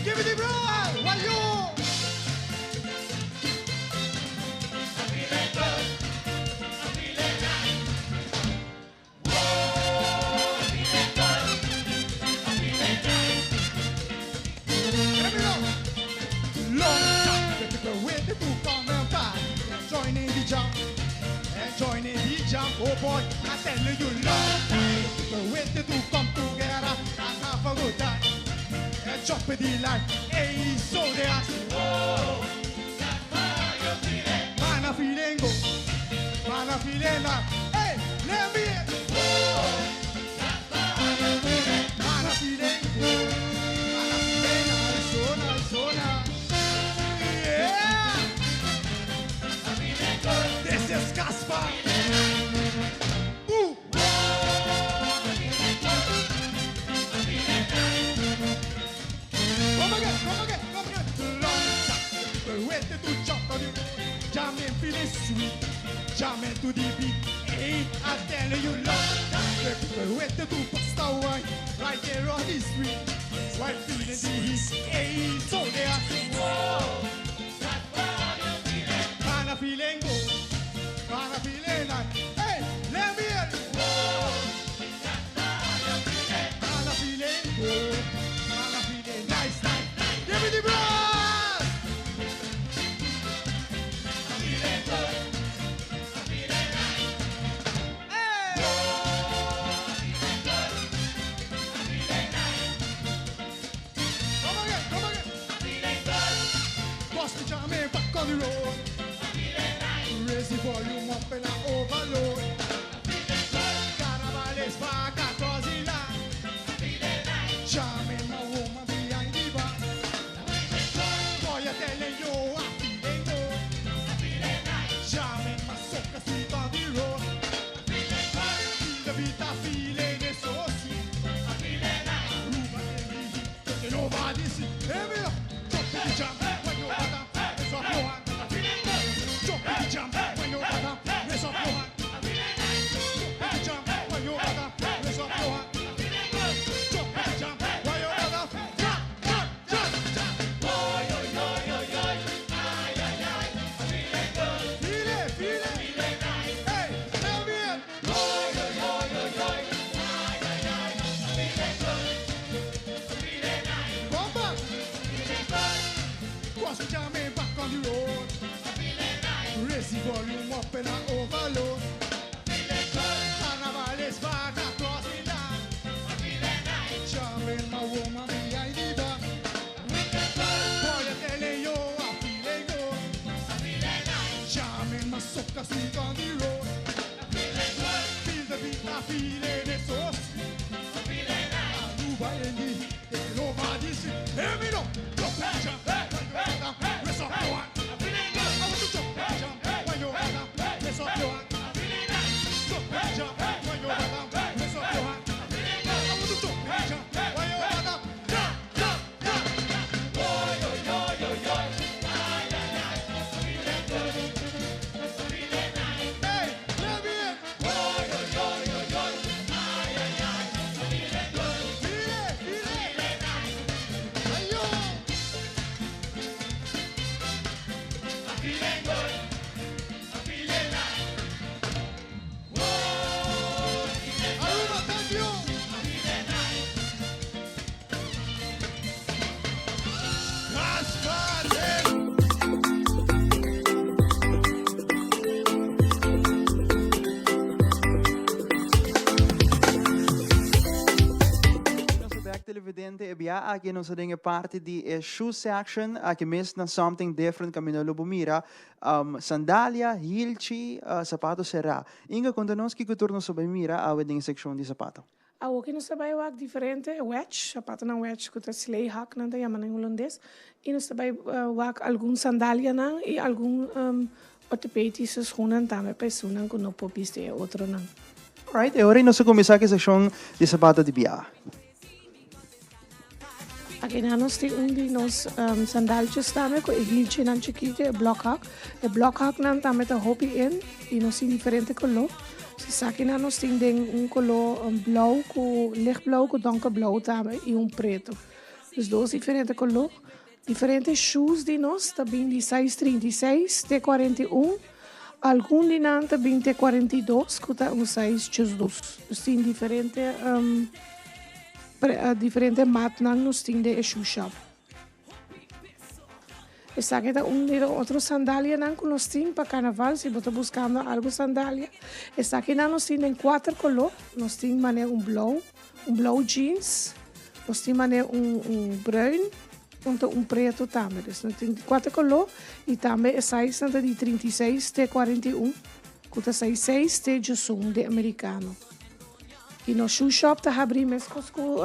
Give me the brass, wayo. Long time the people waiting to come and party and join in the jump and join in the jump. Oh boy, I tell you, long time people waiting to come together and have a good time and jump in the line. Hey, so they ask, oh, man, I feeling good, man, I feeling like, hey, let me hear. Man, I feeling good, man, I feeling nice, so nice, so nice. Yeah! This is Casper. Ooh. Come again, come again, come again. Long time people waiting to jump on the road. Jamming, feeling sweet. Jamming to the beat. Hey, I tell you, long time the people waiting to bust a wine right there on the street. While feeling the heat. Hey, so they are saying, whoa. Man, I feeling good. Man, I feeling like, hey, let me hear it. Man, I feeling good. Man, I feeling nice, nice. Give me the brass. I feeling good. I feeling nice. Hey. Come again, come again. Bust the jamming back on the road. Raise the volume up and I overload. Carnival is back across the land. Jamming my woman behind the bar. Boy, I'm telling you, I'm feeling good. Jamming my soca sweet on the road. Feel the beat, I'm feeling it so sweet. Aruba in the heat, taking over the city. Here we go. Jump in the jam when you bottom, raise up your hand. Jump in the jam when you bottom, raise up your hand. Jump in the jam when you bottom, raise up your hand. Jump in the jam when you bottom, jump, jump, jump, jump. Oy, oy, oy, oy, oy. Ay, ay, ay. Feel it, feel it. Hey, let me hear. Oy, oy, oy, oy, oy. Ay, ay, ay. Come back. Cross the jamming back on the road. Raise the volume up and I overload. Carnival is back across the land. Jamming my woman behind the bar. Boy, I'm telling you, I'm feeling good. Jamming my soca sweet on the road. Feel the beat, I'm feeling it so sweet. Aruba in the heat, taking over the street. Hear me now. Jump, jump, when you bottom, raise up your hand. I want to jump, jump, when you bottom, raise up your hand. Jump, jump, when you bottom, raise up your hand. I want to jump, jump, when you bottom, jump, jump, jump. Oy, oy, oy, oy, oy. Ay, ay, ay. Hey, let me in. Oy, oy, oy, oy, oy. Ya aki nos ta den e parti di e shoe section, aki mes na Something Different caminda lo bo mira sandalia, hilchi, sapato será. Inga, conta nos kico tur nos ta bay mira awe den e seccion di sapato. Awoki nos ta bai wak diferente wedge, sapatonan wedge ku ta sleehak nan ta yama na hulandes, i nos ta bai wak algun sandalianan i algun ortopedische schoenen tambe pa esunnan ku no por bisti e otronan. Alright, e ora ei nos ta kuminsá ku e sekshon di sapato di bia. Akinan nos tin un di nos sandaltjes tambe ku e hilchinan chikitu, e blokhak. E blokhaknan tambe ta hopi in i nos tin diferente koló. Esakinan nos tin den un koló blou ku lichtblou ku donkerblou tambe i un pretu. Dus dos diferente koló. Diferente shoes di nos ta bin di size 36 te 41. Algun di nan ta bin te 42 ku ta un size 12. Dus tin diferente diferente matnan nos tin den e shoe shop. Esaki ta un di e otro sandalianan ku nos tin pa karnaval si bo ta buskando algu sandalia. Esakinan nos tin den kuater koló. Nos tin manera un blou, un blou jeans, nos tin manera un un bruin, un ta un pretu tambe. Dus nos tin kuater koló i tambe e sizenan ta di 36 te 41 ku ta size seis te djesun di amerikano. I nos shoe shop ta habri meskos ku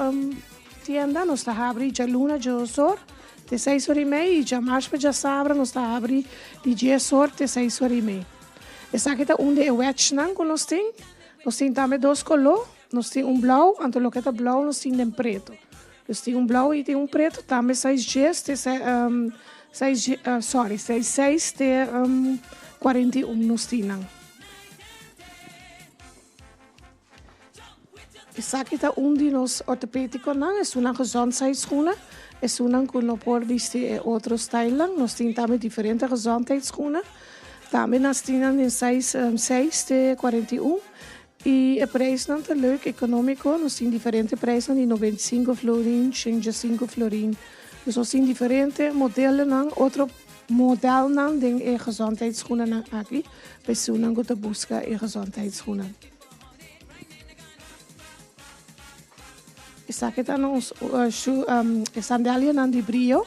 tienda, nos ta habri djaluna djedos or te seis or i mei i djamars pa djasabra nos ta habri di dies or te seis or i mei. Esaki ta un di e wedgenan ku nos tin. Nos tin tambe dos koló, nos tin un blou, anto loke ta blou nos tin den pretu. Nos tin un blou i tin un pretu, tambe size djes te size sorry size seis te 41 nos tin nan. Esaki ta un di nos ortopediconan, esunnan gezondheidsschoenen, esunnan cu no por bisti e otro stylenan. Nos tin tambe diferente gezondheidsschoenen. Tambe nos tin nan den size seis te 41 y e prijsnan ta leuk, economico. Nos tin diferente prijsnan di 95 florin, 105 florin. Dus nos tin diferente modelonan, otro modelnan den e gezondheidsschoenennan aki pa esunnan cu ta busca e gezondheidsschoenen. Esaki ta nos e sandalianan di brio.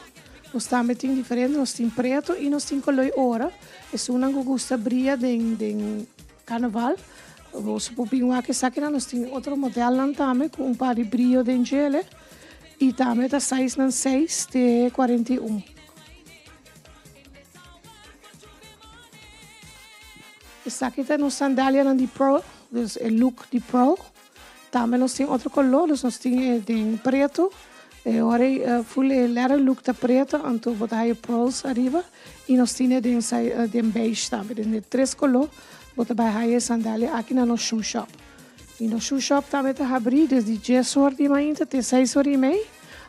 Nos tambe tin diferente, nos tin preto y nos tin color oro. Esunnan cu gusta bria den den carnaval, boso por bin wak esakinan. Nos tin otro modelnan tambe cu un par di brio den djele y tambe ta sizenan seis te 41. Esaki ta nos sandalianan di pearl, dus e look di pearl. Tambe nos tin otro color, dus nos tin e den preto. E ora e full e leather look ta preto, anto bo ta haya pearls ariba. Y nos tin e den den beige tambe. Den e tres color bo ta bay haya e sandalia aki na nos shoe shop. Y nos shoe shop tambe ta habri desde dies or di mainta te seis or y mei.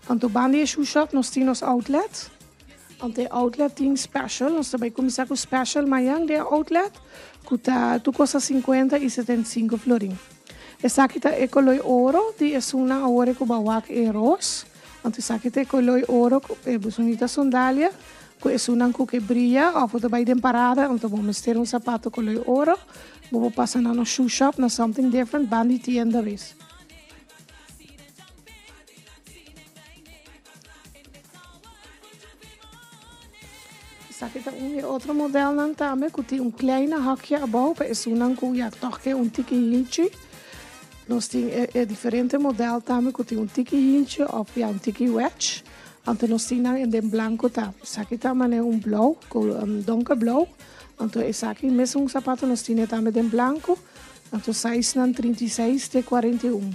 Anto banda di e shoe shop nos tin nos outlet. Anto e outlet tin special, nos ta bai cuminsa cu special mañan den e outlet cu ta tur cosa 50 y 75 florin. Esaki ta e coloi oro di esunnan awor cu ba wak e ros. Anto esaki ta e coloi oro cu e bunita sandalia cu esunnan cu ke bria of bo ta bai den parada anto bo mester un sapato coloi oro bo por pasa na nos shoe shop na Something Different ban di tienda bes. Esaki ta un di otro modelnan tambe ku tin un kleine hakje abou pa esunnan ku ya tòg ke un tiki hilchi. Nos tin e e diferente model tambe ku tin un tiki hilchi òf ya un tiki wedge. Anto nos tin nan den blanko tambe. Esaki ta manera un blou ku donkerblou. Anto esaki mesun sapato nos tin e tambe den blanko. Anto sizenan 36 te 41.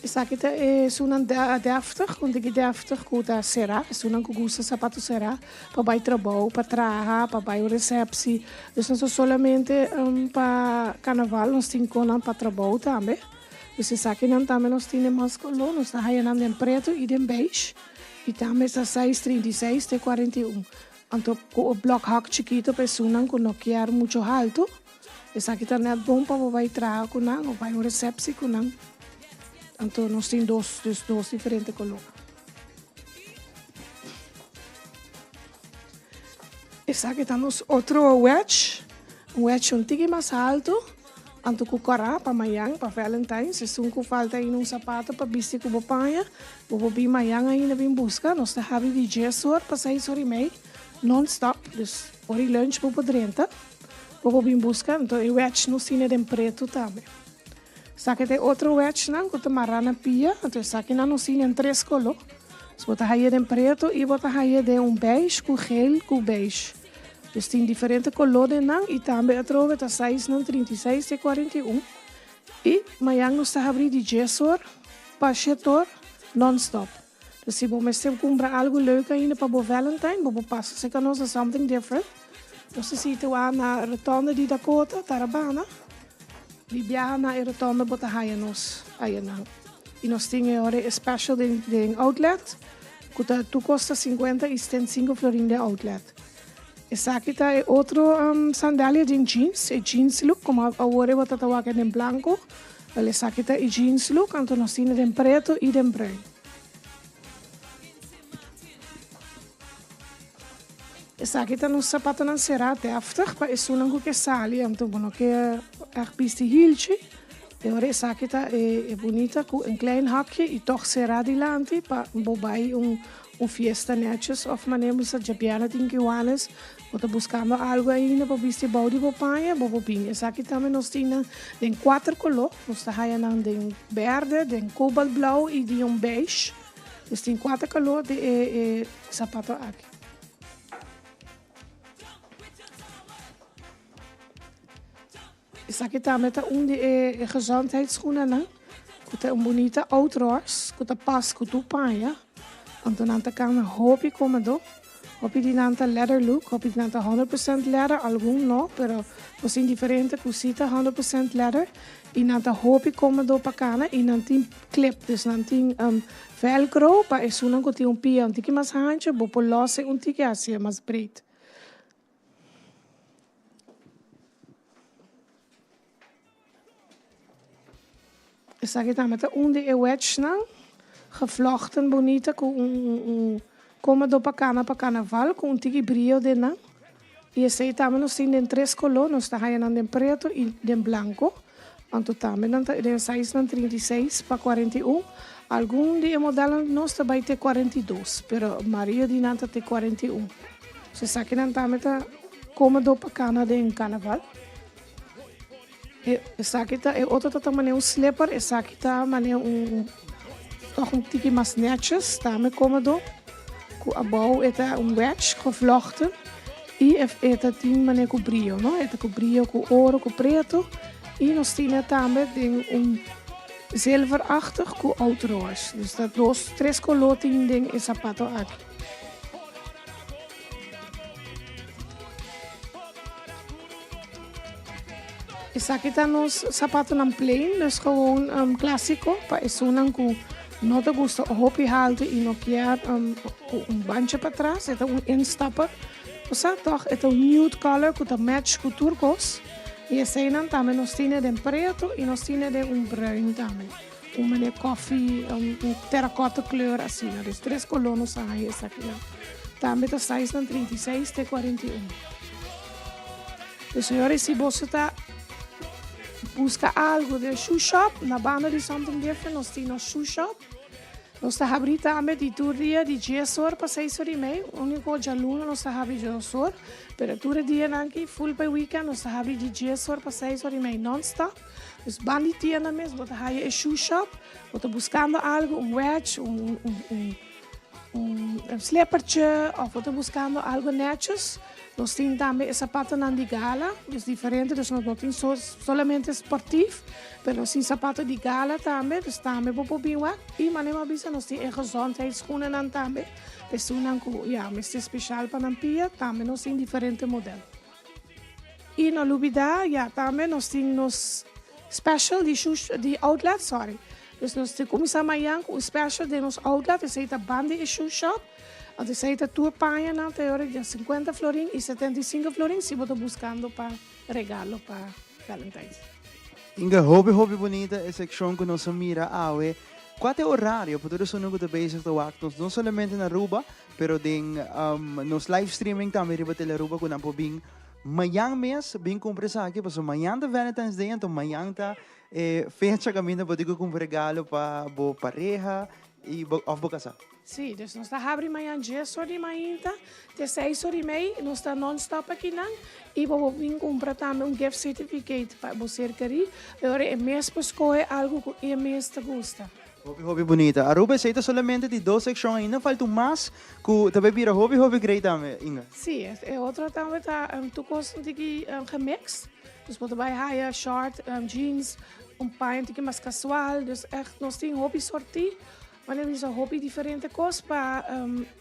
Esaki ta esunnan deftig, un tiki deftig ku ta será, esunnan ku gusta sapato será pa bai trabou, pa traha, pa bai un resepsi. Dus no ta solamente pa karnaval, nos tin konan pa trabou tambe. Dus esakinan tambe nos tin den mas koló, nos ta haya nan den pretu i den beige i tambe ta size 36 te 41. Anto ku e blokhak chikito pa esunnan ku no kier mucho haltu. Esaki ta net bon pa bo bai traha ku nan of bai un resepsi ku nan. Anto nos tin dos, dus dos diferente koló. Esaki ta nos otro wedge, un wedge un tiki mas haltu. Anto ku kòrá pa mayan, pa Valentine's, esun ku falta ainda un sapato pa bisti ku bo paña, bo por bin mayan ainda bin buska. Nos ta habri di dies or pa seis or i mei, non-stop. Dus ora di lunch bo por drenta, bo por bin buska. Anto e wech nos tine den pretu tambe. Esaki ta e otro wechnan ku ta mará na pia. Anto esakinan nos tine den tres koló. Dus bo ta haye den pretu i bo ta haye den un beige ku geel ku beige. Dus tin diferente koló den nan i tambe atrobe ta sizenan 36 te 41. I mañan nos ta habrí di djes or pa shet or non-stop. Dus si bo mester kumpra algu leuk ainda pa bo Valentine, bo por pasa serka nos na Something Different. Nos ta situá na rotonde di Dakota, Tarabana. Di biaha na e rotonde bo ta haña nos ayanan. I nos tin e ora e special den den outlet ku ta tur kos ta sinkuenta i setenta i sinku florin den outlet. Esaki ta e otro sandalia den jeans, e jeans look komo awor e bo ta ta wak den blanko, wel esaki ta e jeans look anto nos tin den preto i den bruin. Esaki ta nos sapatonan será deftig pa esunnan ku ke sali anto bo no ke ègt bisti hilchi. E ora esaki ta e bunita ku un klein hakje i tòg será dilanti pa bo bai un un fiesta nètjes òf manera bo sa djabièrnè tin Kiwanis bo ta buskando algu ainda pa bisti bou di bo paña bo por bini. Esaki tambe nos tin nan den kuater koló. Nos ta haya nan den bèrdè, den kobaltblou i di un beige. Nos tin kuater koló di e e sapato aki. Esaki tambe ta un di e gezondheidsschoenennan ku ta un bunita oud-roze ku ta pas ku tur paña. Anto nan ta kana hopi komodo. Hopi di nan ta leather look, hopi di nan ta 100% leather, algun no, pero nos tin diferente ku si ta 100% leather i nan ta hopi komodo pa kana i nan tin clip, dus nan tin velcro pa esunnan ku tin un pia un tiki mas hancho bo por los e un tiki hasié mas breed. Esaki tambe ta un di e wedgenan gevlochten bunita ku un un komodo pa kana pa karnaval ku un tiki brio den nan. I esei tambe nos tin den tres koló, nos ta haña nan den preto i den blanko. Anto tambe nan ta den sizenan 36 pa 41. Algun di e modelnan di nos ta bai te 42, pero mayoria di nan ta te 41. So esakinan tambe ta komodo pa kana den karnaval. Esaki ta e otro ta ta manera un slipper, esaki ta manera un toch un tiki mas netjes, tambe komodo. Ku abou e ta un wedge gevlochten i e ta tin manera ku brio, no? E ta ku brio ku oro ku preto i nos tin e tambe den un zilverachtig ku oud roos. Dus ta dos, tres kolor tin den e sapato aki. Esaki ta nos sapatonan plain, dus gewoon um, clásico pa esunnan ku no ta gusta hopi haltu i no kier um, un bandje patras. E ta un instapper. Osea toch e ta un nude color ku ta match ku tur kos. I eseinan tambe nos tine den preto i nos tine den un bruin tambe. Un manera koffie, un terracotta kleur asina. Dus tres kolor nos a haña esakinan. Tambe ta sizenan 36 te 41. Dus señores, si boso ta busca algo den shoe shop, na banda di Something Different nos tin nos shoe shop. Nos ta habri tambe di tur dia di dies or pa seis or y mei. Unico djaluna nos ta habri dos or. Pero tur e dianan aki, full pa e weekend, nos ta habri di dies or pa seis or y mei non-stop. Dus ban di tienda mes bo ta haya e shoe shop, bo ta buscando algo, un wedge, un, un, un, un slippertje of bo ta buscando algo netjes. Nos tin tambe e zapatonan di gala, dus diferente, dus nos no tin so, solamente sportief, pero nos tin zapato di gala tambe, dus tambe bo por bin wak. Y manera mi a bisa nos tin e gezondheidsschoenennan tambe, esunnan cu ya mester special pa nan pia, tambe nos tin diferente model. Y no lubida ya tambe nos tin nos special di shoe di outlet sorry. Dus nos tin cuminsa mayan cu un special den nos outlet esey ta banda e shoe shop. Anto esey ta tur pañanan ta yora di 50 florin y 75 florin si bo ta buscando pa regalo pa Valentine's. Inga, hopi hopi bunita e seccion cu nos a mira awe. Cua ta e horario pa tur esunnan cu ta bezig ta wak nos no solamente na Aruba, Pero den nos live streaming tambe riba Telearuba cu nan por bin. Mañan mes bin kumpra esaki pasobra mañan ta Valentine's Day anto mañan ta e fecha kaminda bo tin ku kumpra regalo pa bo pareha i bo òf bo kasá. Sí, dus nos ta habri mañan dies or di mainta te seis or i mei, nos ta non-stop akinan i bo por bin kumpra tambe un gift certificate pa bo ser kerí, e ora e mes por skohe algu ku e mes ta gusta. Hopi hopi bunita. Aruba esei ta solamente di dos sekshon ainda falta un mas ku ta bay bira hopi hopi great tambe, Inga. Sí, e otro tambe ta tur kos un tiki gemix, dus bo ta bay haya short, jeans, un paña un tiki mas kasual, dus ègt nos tin hopi sortí. Wanneer bisa hopi diferente kos pa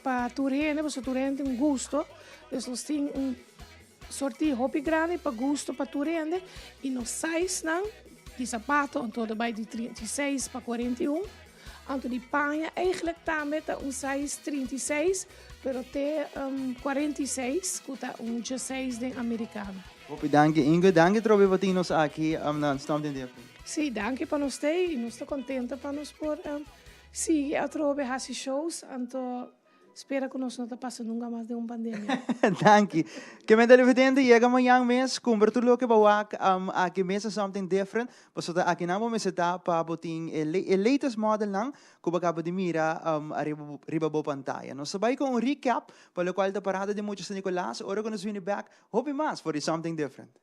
pa tur hende, pasobra tur hende tin un gusto. Dus nos tin un sortí hopi grandi pa gusto pa tur hende i nos sizenan di sapato anto ta bai di 36 pa 41. Anto di paña eigenlijk tambe ta un size 36 pero te 46 ku ta un 16 den amerikano. Hopi danki Ingrid, danki trobe pa tin nos aki na Something Different. Sí, danki pa nos tei y nos ta contento pa nos por sigui atrobe haci shows, anto spera cu nos no ta pasa nunca mas den un pandemia. Danki. Ke men televidente yega mañan mes cumpra tur loke bo wak aki mes a Something Different pasobra ta aki nan bo mester ta pa bo tin e latest modelnan cu bo caba di mira ariba riba bo pantaya. Nos ta bay cu un recap pa locual ta parada di mucha San Nicolas ora cu nos bini bek hopi mas for di Something Different.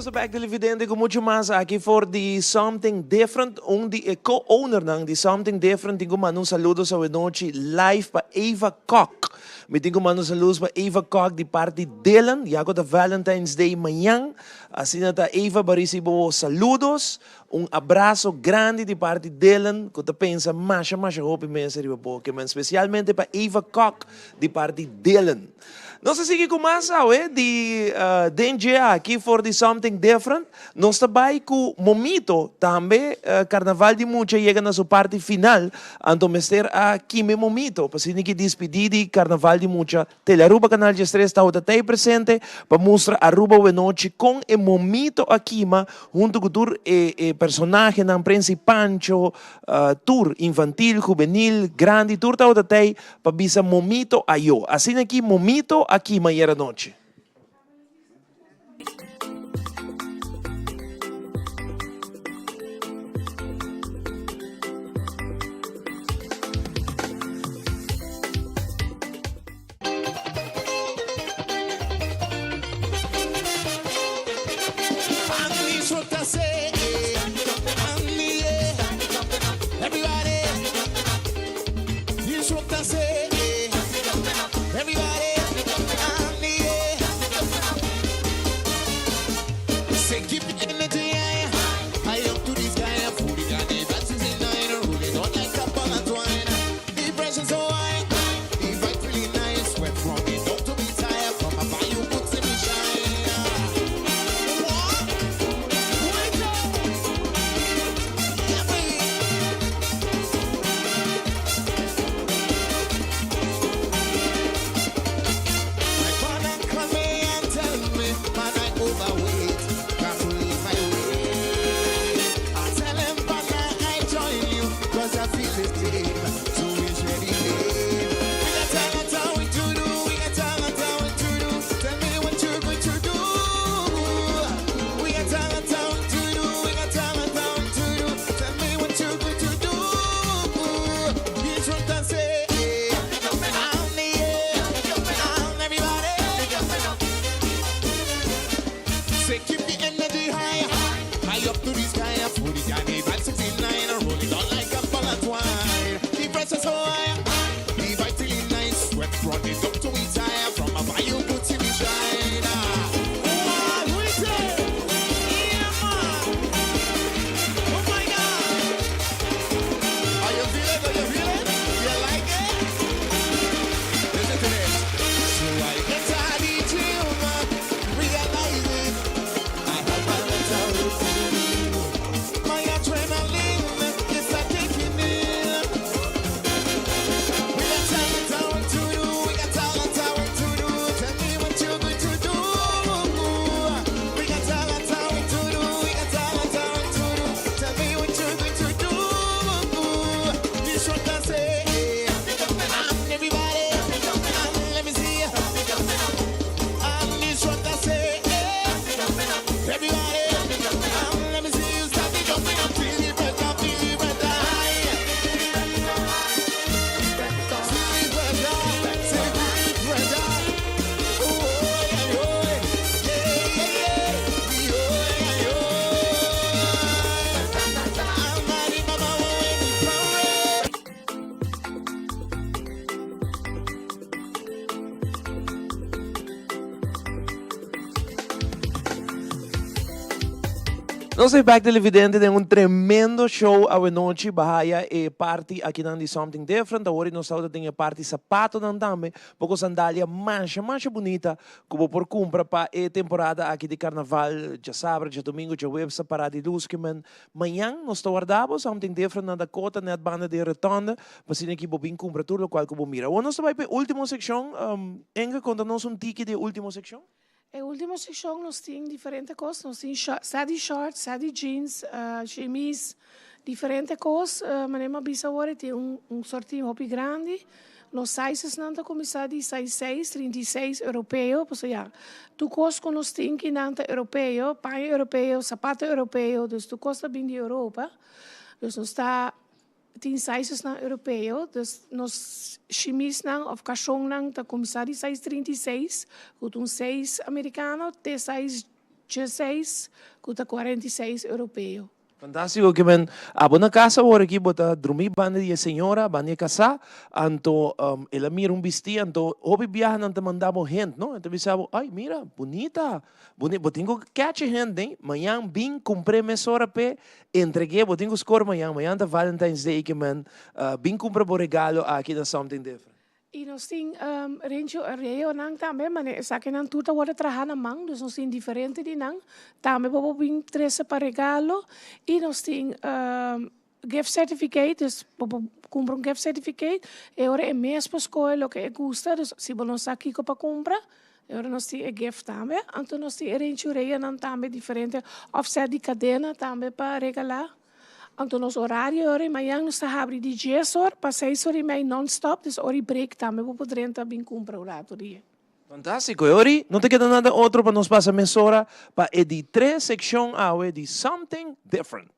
Nos ta back televidente cu mucho mas aki for di Something Different. Un di e co-ownernan di Something Different tin cu manda un saludos awenochi live pa Eva Kok. Mi tin cu manda un saludos pa Eva Kok di parti Dylan, ya cu ta Valentine's Day mañan. Asina ta Eva ba ricibi bo saludos. Un abrazo grandi di parti Dylan cu ta pensa masha masha hopi mes riba bo. Kemen specialmente pa Eva Kok di parti Dylan. Nos ta sigui ku mas awe di den dje aki for di Something Different. Nos ta bai ku Momito tambe. Karnaval di mucha yega na su parti final, anto mester a kime Momito pa asina ki dispidí di Karnaval di Mucha. Telearuba Kanal 13 tabata tei presente pa mustra Aruba wenochi kon e Momito a kima huntu ku tur e e personahenan, Prinsi Pancho, tur infantil, hubenil, grandi, tur tabata tei Pa bisa momito ayo. Asina ki momito a kima ayer anochi. Nos ta back televidente den un tremendo show awenochi bahaya e parti akinan di Something Different. Awor nos ta den e parti sapatonan tambe. Poko sandalia masha masha bunita ku bo por kumpra pa e temporada aki di karnaval djasabra, djadomingo, djaweps ta para di lus ke men mañan nos ta warda bo Something Different na Dakota net banda di e rotonde pa asina ki bo bin kumpra tur lokual ku bo mira. Awor nos ta bai pa e ultimo sekshon. Enga konta nos un tiki di e ultimo sekshon. E ultimo sekshon nos tin diferente kos, nos tin sa di short, sa di jeans, shimis, diferente kos. Manera mi a bisa awor e tin un sortin hopi grandi. Nos sizesnan ta kuminsá di size seis, 36 europeo, pasobra ya tur kos ku nos tin kinan ta europeo, paña europeo, sapato europeo, dus tur kos ta bin di Europa. Dus nos ta Tin sizesnan europeo, dus nos shimisnan of kashonnan ta kuminsá di size 36, ku ta un size amerikano, te size. 16 ku ta 46 europeo. Fantástiko ke men abo na kas awor aki bo ta drumí banda di e señora, banda di e kasá, anto el a mira un bistí, anto hopi biaha nan ta manda bo hent, no? E ta bisa bo, ay mira, bunita, buni, bo tin ku catch e hent den, mañan bin kumpr'é mesora p'e, entreg'é, bo tin ku skor mañan, mañan ta Valentine's Day ke men bin kumpra bo regalo aki na Something Different. Y nos tin renchi reonan tambe, mane esakinan tur ta worde traha na man, dus nos tin diferente di nan, tambe bo por bin trece pa regalo, y nos tin gift certificate, dus bo por cumpra un gift certificate, e ora e mes por scoge loke e gusta, dus si bo no sa kico pa cumpra, e ora nos tin e gift tambe, anto nos tin e renchi reonan tambe diferente, of set di cadena tambe pa regala. Anto nos orario ora i mañan nos ta habri di dies or pa seis or i mei non stop, dus ora i break tambe bo por drenta bin cumpra un rato di e. Fantastico, e ora i no ta keda nada otro pa nos pasa mesora pa e di tres seccion awe di Something Different.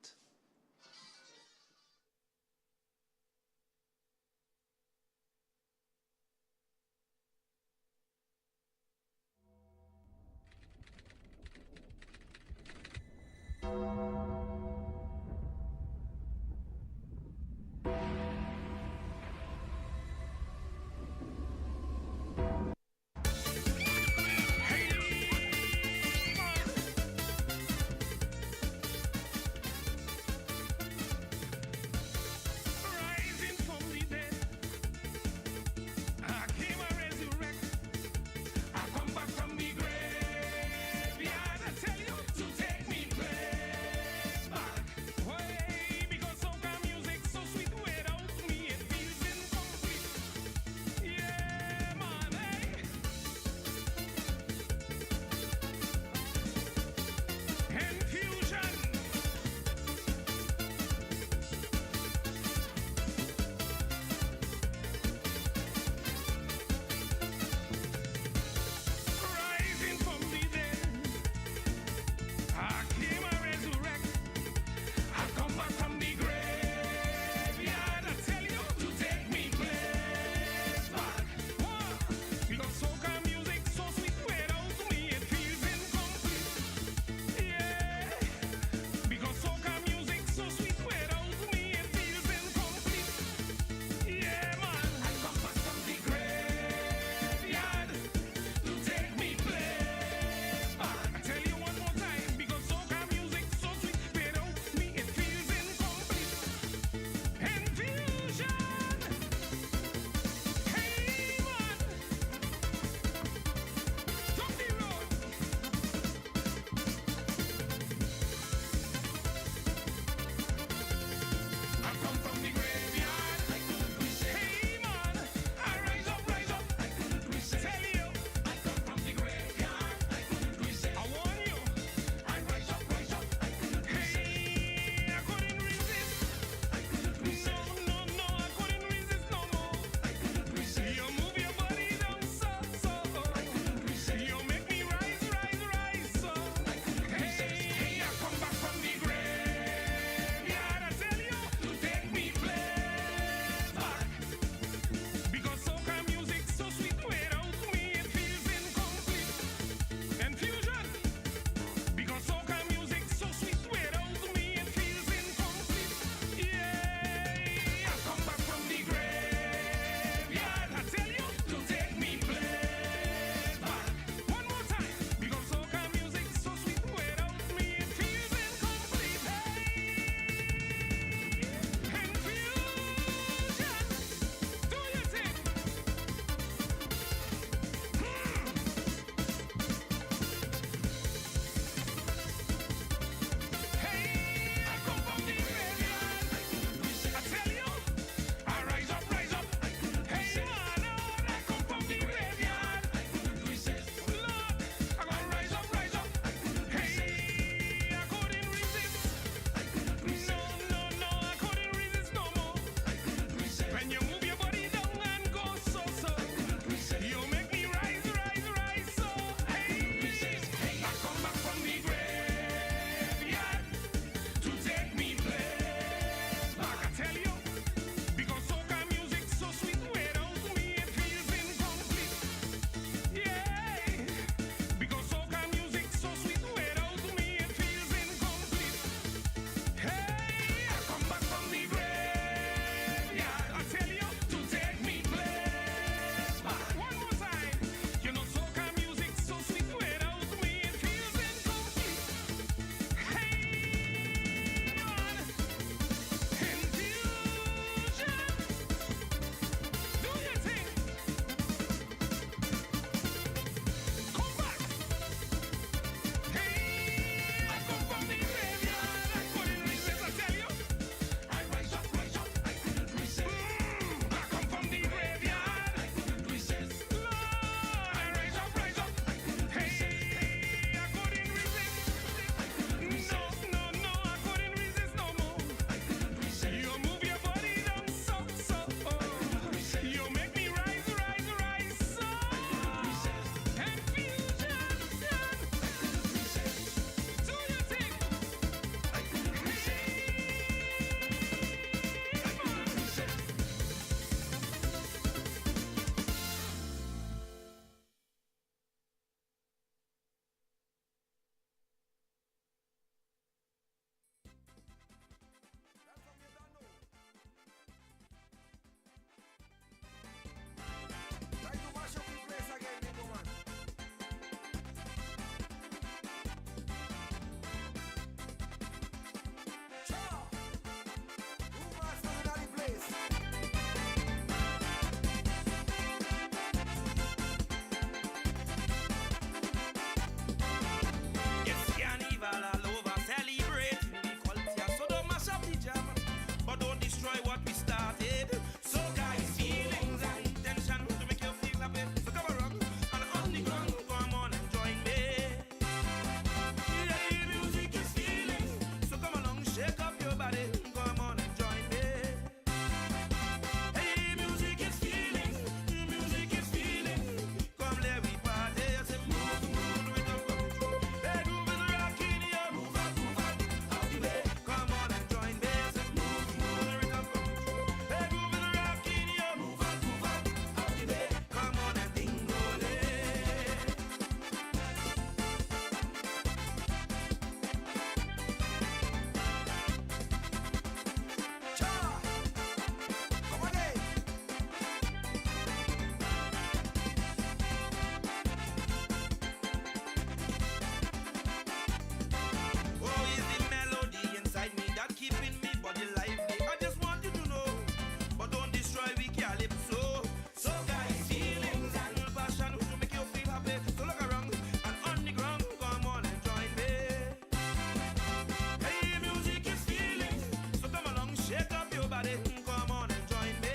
party. Come on and join me.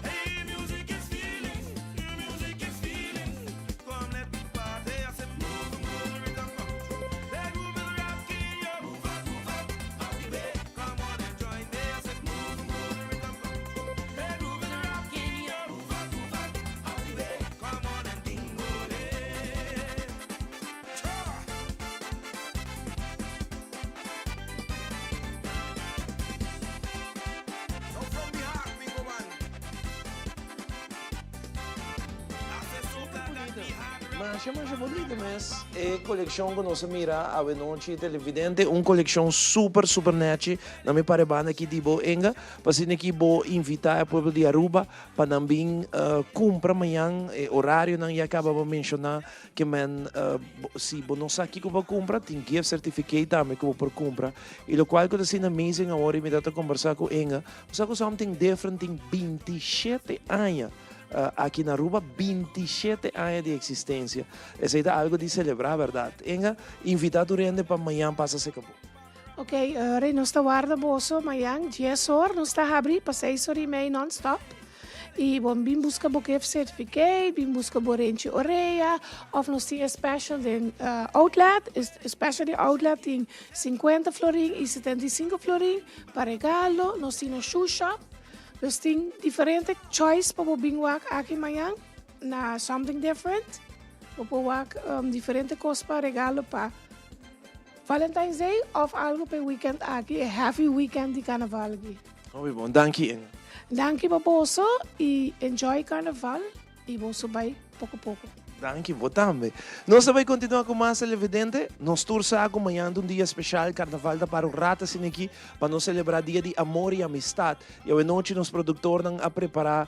Hey, music is feeling. Music is feeling. Come let me party. I say move, move, the rhythm come true. The groove is rocking you. Move up, move up, out the way. Come on and join me. I say move, move, the rhythm come true. The groove is rocking you. Move up, move up, out the way. Come on and dingo Now from the heart we go on. I say soca got me hard. Masha masha bonito mes e coleccion cu nos a mira awe nochi televidente un coleccion super super nechi na mi pare banda aki di bo Inga pa asina ki bo invita e pueblo di Aruba pa nan bin cumpra mañan e horarionan ya caba bo menciona ke men si bo no sa kico bo a cumpra tin gift certificate tambe cu bo por cumpra y locual cu ta asina amazing awor y mi ta ta combersa cu Inga bo sa cu something different tin 27 aña Aki na Aruba 27 aña di existencia. Esey ta algo di celebra, berdad? Inga, invita tur hende pa mañan pasa seca bo. Ok, Rey, nos ta warda boso mañan dies or, nos ta habri pa seis or y mei non stop. Y bo bin busca bo gift certificate, bin busca bo renchi orea, of nos tin e special den outlet, e special di outlet tin 50 florin y 75 florin pa regalo, nos tin nos shoe shop. Dus tin diferente choice pa bo bin wak aki mañan na Something Different. Bo por wak um, diferente kos pa regalo pa Valentine's Day of algo pa e weekend aki, e happy weekend di carnaval aki. Hopi bon, danki Inge. Danki pa boso y enjoy carnaval y boso bai poco poco. Danki, bo tambe. Nos ta bai continua cu mas televidente. Nos tur sa cu mañan ta un dia special, Carnaval ta para un rato asina aki pa nos celebra dia di amor y amistad. Y awe nochi nos productornan a prepara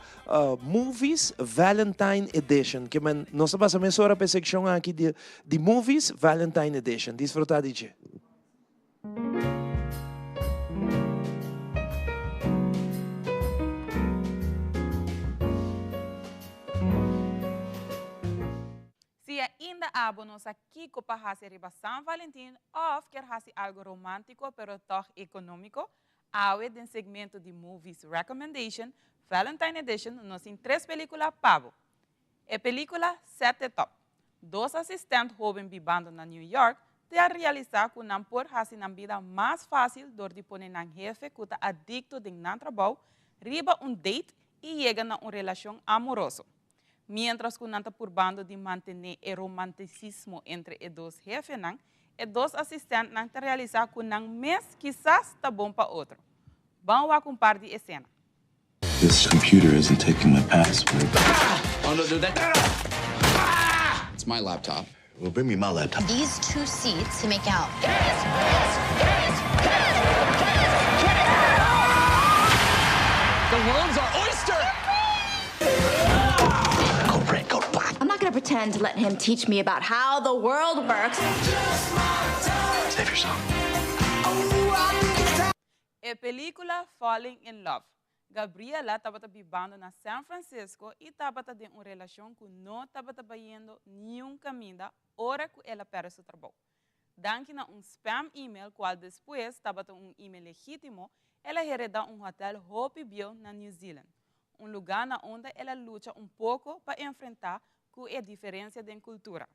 Movies Valentine Edition. Ke men nos ta pasa mesora pa e seccion aki di di Movies Valentine Edition. Disfruta di dje. Si ainda abo no sa kico pa haci riba San Valentin of kier haci algo romantico pero tog economico, awe den segmento di Movies Recommendation, Valentine Edition nos tin tres pelicula pa bo. E pelicula Set It Up. Dos asistent hoben bibando na New York ta realisa cu nan por haci nan bida mas facil dor di pone nan hefe cu ta adicto den nan trabou riba un date y yega na un relacion amoroso. Mientras cu nan ta purbando di mantene e romanticismo entre e dos hefenan, e dos asistentnan ta realisa cu nan mes kisas ta bon pa otro. Ban wak un par di esena. This computer isn't taking my password. Oh, no, do that. It's my laptop. Well, bring me my laptop. These two seats to make out. The world's our oyster! Go red, go black. I'm not gonna pretend to let him teach me about how the world works. Save yourself. E pelíkula Falling in Love. Gabriela tabata bibando na San Francisco i tabata den un relashon ku no tabata bayendo niun kaminda ora ku el a pèrdè su trabou. Danki na un spam email kual despues tabata un email legítimo, el a heredá un hotèl hopi bieu na New Zealand, un lugá na unda el a lucha un poko pa enfrentá ku e diferensia den kultura.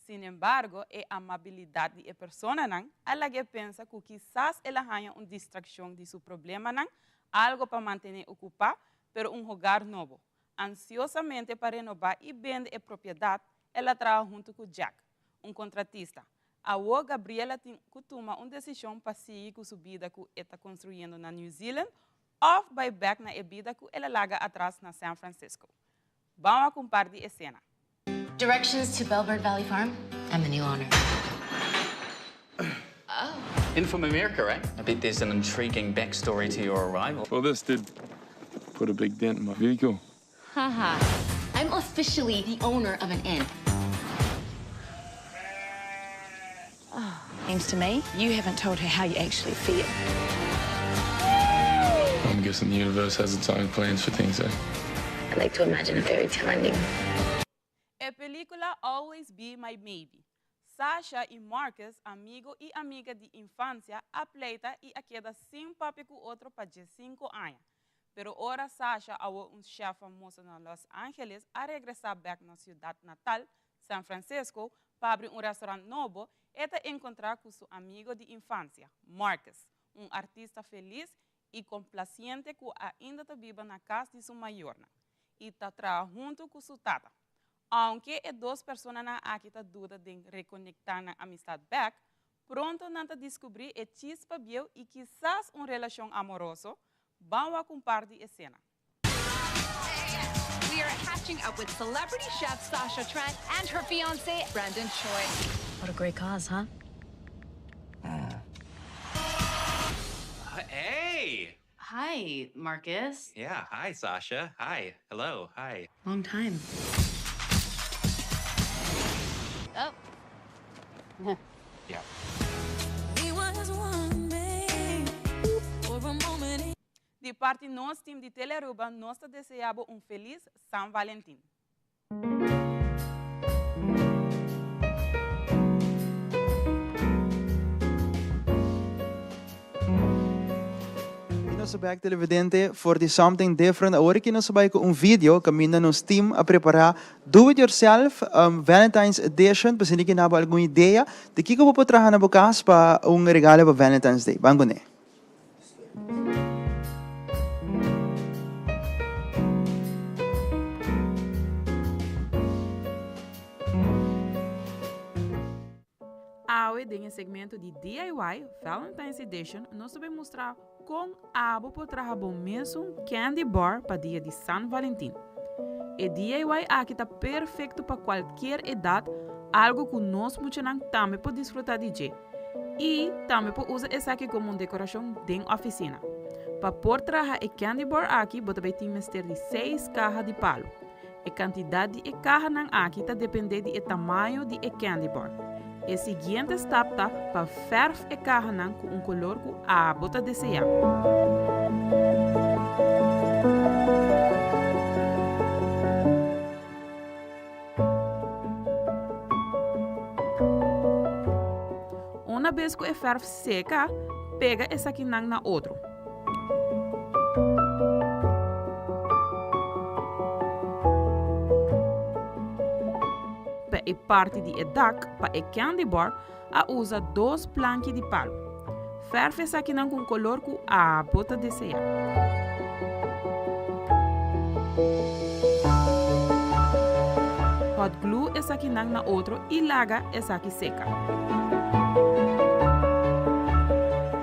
Sin embargo, e amabilidat di e personanan a lag'é pensa ku kisas el a haña un distrakshon di su problemanan, algo pa mantené okupá, pero un hogar nobo. Ansiosamente pa renobá i bende e propiedat, el a traha huntu ku Jack, un kontratista. Awor Gabriela tin ku tuma un desishon pa sigui ku su bida ku e ta konstruyendo na New Zealand òf bai bèk na e bida ku el a laga atras na San Francisco. Ban wak un par di esena. Directions to Bellbird Valley Farm? I'm the new owner. Oh. In from America, right? I bet there's an intriguing backstory to your arrival. Well, this did put a big dent in my vehicle. Haha. I'm officially the owner of an inn. Oh. Seems to me you haven't told her how you actually feel. I'm guessing the universe has its own plans for things, eh? I like to imagine a fairy tale ending. E pelíkula Always Be My Maybe. Sasha y Marcus, amigo y amiga di infancia, a pleita y a keda sin papia cu otro pa 15 aña. Pero ora Sasha, awo un chef famoso na Los Angeles, a regresa bek na ciudad natal, San Francisco, pa habri un restaurant nobo, e ta encontra cu su amigo di infancia, Marcus, un artista feliz y complaciente cu ainda ta biba na cas di su mayornan y ta traha hunto cu su tata. Aunke e dos personanan aki ta duda den reconecta nan amistad bek, pronto nan ta descubri e chispa bieu y kisas un relacion amoroso, ban wak un par di escena. We are catching up with celebrity chef Sasha Trent and her fiance Brandon Choi. What a great cause, huh? Hey! Hi, Marcus. Yeah, hi, Sasha. Hi. Hello. Hi. Long time. Oh. Yeah. We was one, babe. For a moment. Di parti nos team di Telearuba nos ta desea bo un feliz San Valentin. Y nos bek televidente for di Something Different. Awor aki nos bay cu un video caminda nos team a prepara Do It Yourself um, Valentine's Edition. Pa asina ki nabo algun idea di kico bo por traha na bo cas pa un regalo pa Valentine's Day. Ban cune. Awe den e segmento di DIY Valentine's Edition nos ta bay mustra con abo por traha bo mesun candy bar pa dia di San Valentin. E DIY aki ta perfecto pa cualkier edad, algo cu nos muchanan tambe por disfruta di dje. Y tambe por usa esaki como un decoracion den oficina. Pa por traha e candy bar aki bo ta bay tin mester di seis caha di palo. E cantidad di e cahanan aki ta depende di e tamaño di e candy bar. E siguiente stap ta pa verf e cahanan cu un color cu abo ta desea. Una bes ku e fèrf seka, pega esakinan na otro. Pa e parti di e dak pa e candy bar, a usa dos planki di palu. Fèrf esakinan ku un kolor ku abo ta deseá. Hot glue esakinan na otro i laga esaki seka.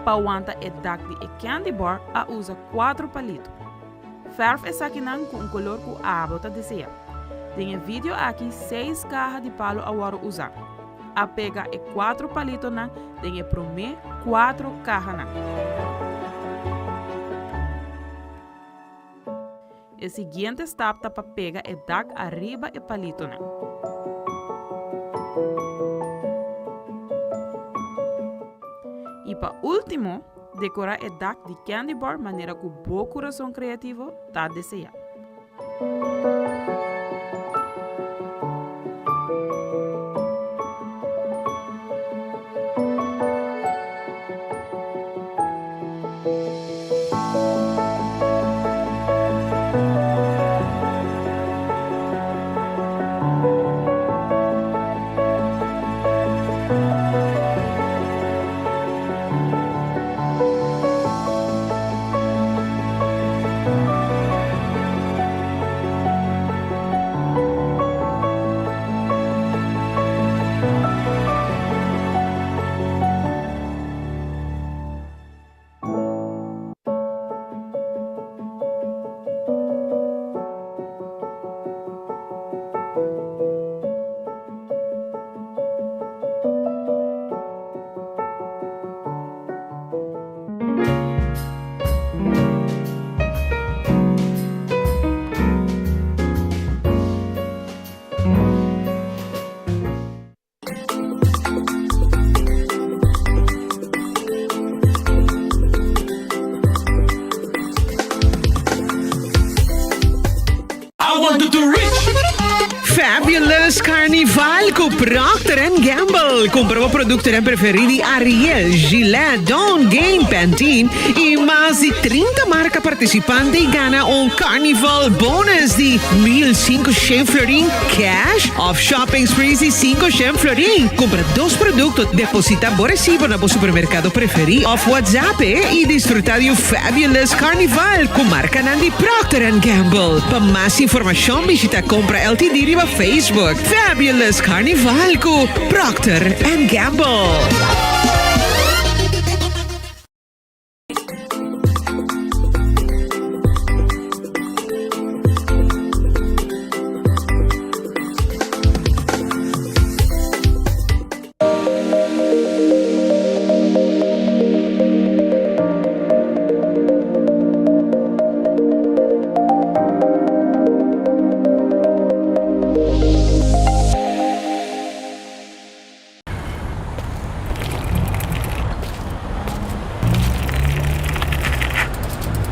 Pa wanta e dak di e candy bar a usa kuatro palito. Fèrf esakinan ku un kolor ku abo ta deseá. Den e video aki seis kaha di palu a wòrdu usá. A pega e kuatro palitonan den e promé kuatro kahanan. E siguiente stap ta pa pega e dak ariba e palitonan. I pa último, dekorá e dak di candy bar manera ku bo kurason kreativo ta deseá. Fabulous Carnival cu. cu Procter and Gamble. Cumpra bo productonan preferi di Ariel, Gillette, Dawn, Gain, Pantene y mas di 30 marca participante y gana un Carnival bonus di 1500 florin cash of shopping sprees di 500 florin. Cumpra dos producto, deposita bo recibo na bo supermercado preferi of WhatsApp y disfruta di un fabulous Carnival cu marcanan di Procter and Gamble. Pa mas informacion bishita Compra Ltd riba Facebook. Fabulous Carnival cu Procter and Gamble.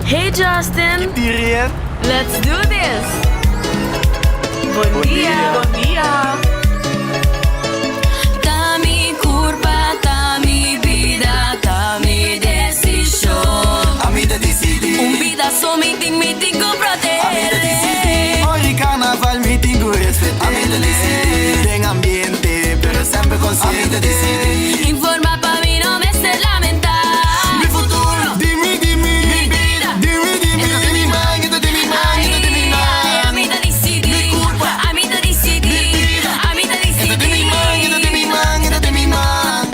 Hey Justin! Let's do this! Bon dia! Bon dia! Ta mi curpa, ta mi bida, ta mi decision. Ami ta dicidi. Un bida so mi tin, mi tin cu protehe. Ami ta dicidi. Ora carnaval mi tin cu respeta. Ami ta dicidi. Den ambiente, pero semper consciente. Ami ta dicidi. Informa pa mi no mester lamenta. Mi futuro, di mi, di mi. Mi bida, di mi, di mi. E ta den mi man, e ta den mi man, e ta den mi man. Ay, ami ta dicidi. Mi curpa, Ami ta dicidi. Mi bida, Ami ta E ta den mi dicidi. man, e ta den mi man, e ta den mi man.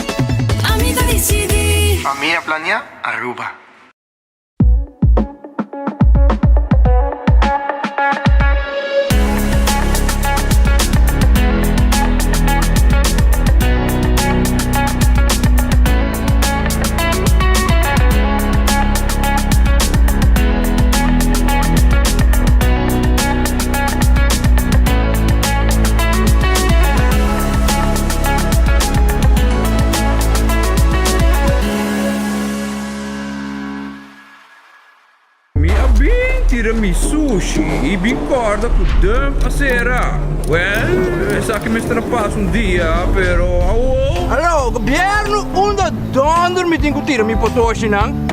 Ami ta dicidi. Famia Planea Aruba. Mi a bin tira mi sushi y bin corda cu dump a cera. Well, esaki mester a pasa un dia, pero awo. Hallo, gobierno, unda donder mi tin cu tira mi potoshinan?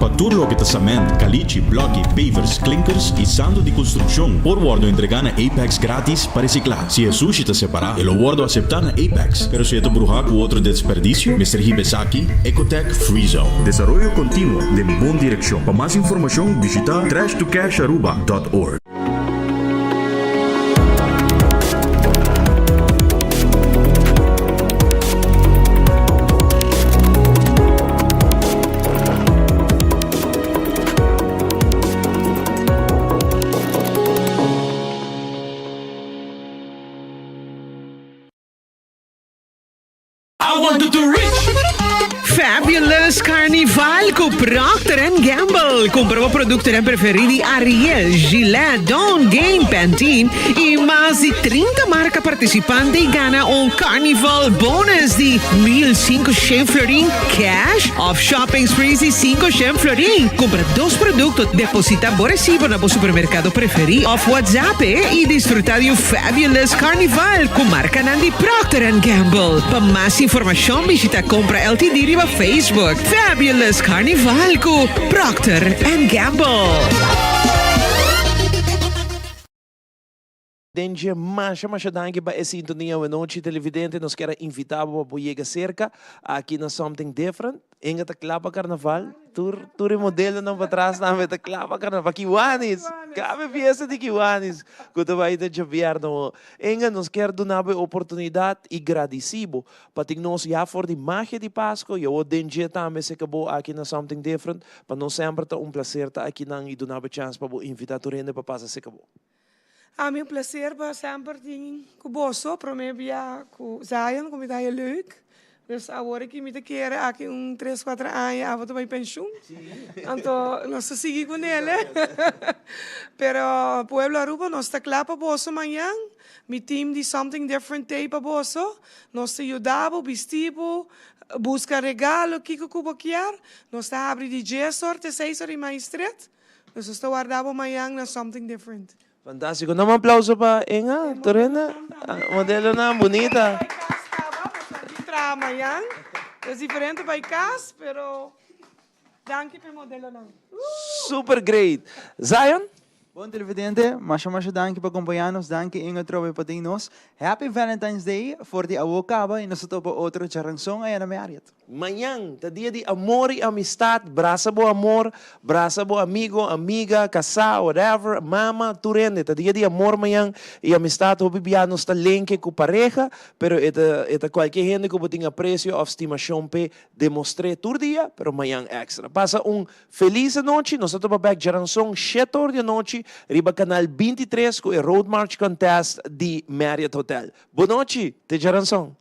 Pa tur loke ta cement, calichi, bloki, pavers, klinkers y santo di construccion por wordo entrega na Apex gratis pa recicla. Si e sushi ta separa, e lo wordo acepta na Apex, pero si e ta bruha cu otro desperdicio, mester hiba esaki Ecotech Free Zone. Desaroyo continuo den bon direccion. Pa mas informacion bishita trashtocasharuba dot org. Fabulous Carnival cu Procter and Gamble. Cumpra bo productonan preferi di Ariel, Gillette, Dawn, Gain, Pantene y mas di 30 marca participante y gana un Carnival bonus di 1500 florin cash of shopping sprees di 500 florin. Cumpra dos producto, deposita bo recibo na bo supermercado preferi of WhatsApp y disfruta di un Fabulous Carnival cu marcanan di Procter and Gamble. Pa mas informacion bishita Compra Ltd riba Facebook. Fabulous Carnival cu Procter and Gamble. Den dje masha masha danki pa e sintonia awenochi televidente nos kier a invita bo pa bo yega cerca aki na Something Different Inga ta kla pa carnaval tur tur e modelonan patras tambe ta kla pa carnaval Kiwanis cabe fiesta di Kiwanis cu ta bay ta djabièrnè awo Inga nos kier duna bo e oportunidad y gradici bo pa tin nos ya for di magia di Pasco y awo den dje tambe seca bo aki na Something Different pa nos semper ta un placer ta akinan y duna bo e chance pa bo invita tur hende pa pasa seca bo. Ami un placer pa semper tin cu boso, prome bia cu Zion cu mi ta haya leuk. Dus awor aki mi ta kere aki un tres cuater aña abo ta bay pensioen. Anto nos ta sigui cu nele. Pero pueblo Aruba nos ta cla pa boso mañan. Mi team di Something Different t'ey pa boso. Nos ta yuda bo, bisti bo, busca regalo, kico cu bo kier. Nos ta habri di dies or te seis or y maestret. Nos ta warda bo mañan na Something Different. Fantástiko. Dame un aplauso pa Inga, Torena. Modelonan bunita. Traha mañan. Es diferente bai cas, pero danki p'e modelonan. Super great. Zion? Bon televidente, masha masha danki pa acompaña nos, danki Inga trobe pa tin nos. Happy Valentine's Day for di awo caba y nos ta topa otro djaranson aya na Marriott. Mañan ta dia di amor y amistad, brasa bo amor, brasa bo amigo, amiga, casá, whatever, mama, tur hende. Ta dia di amor mañan y amistad, hopi bia nos ta lenke cu pareha, pero e ta e ta cualkier hende cu bo tin aprecio of stimacion p'e, demostr'é tur dia, pero mañan extra. Pasa un feliz anochi, nos ta topa bek djaranson shete or di anochi riba canal 23 cu e Road March Contest di Marriott Hotel. Bonochi, te djaranson.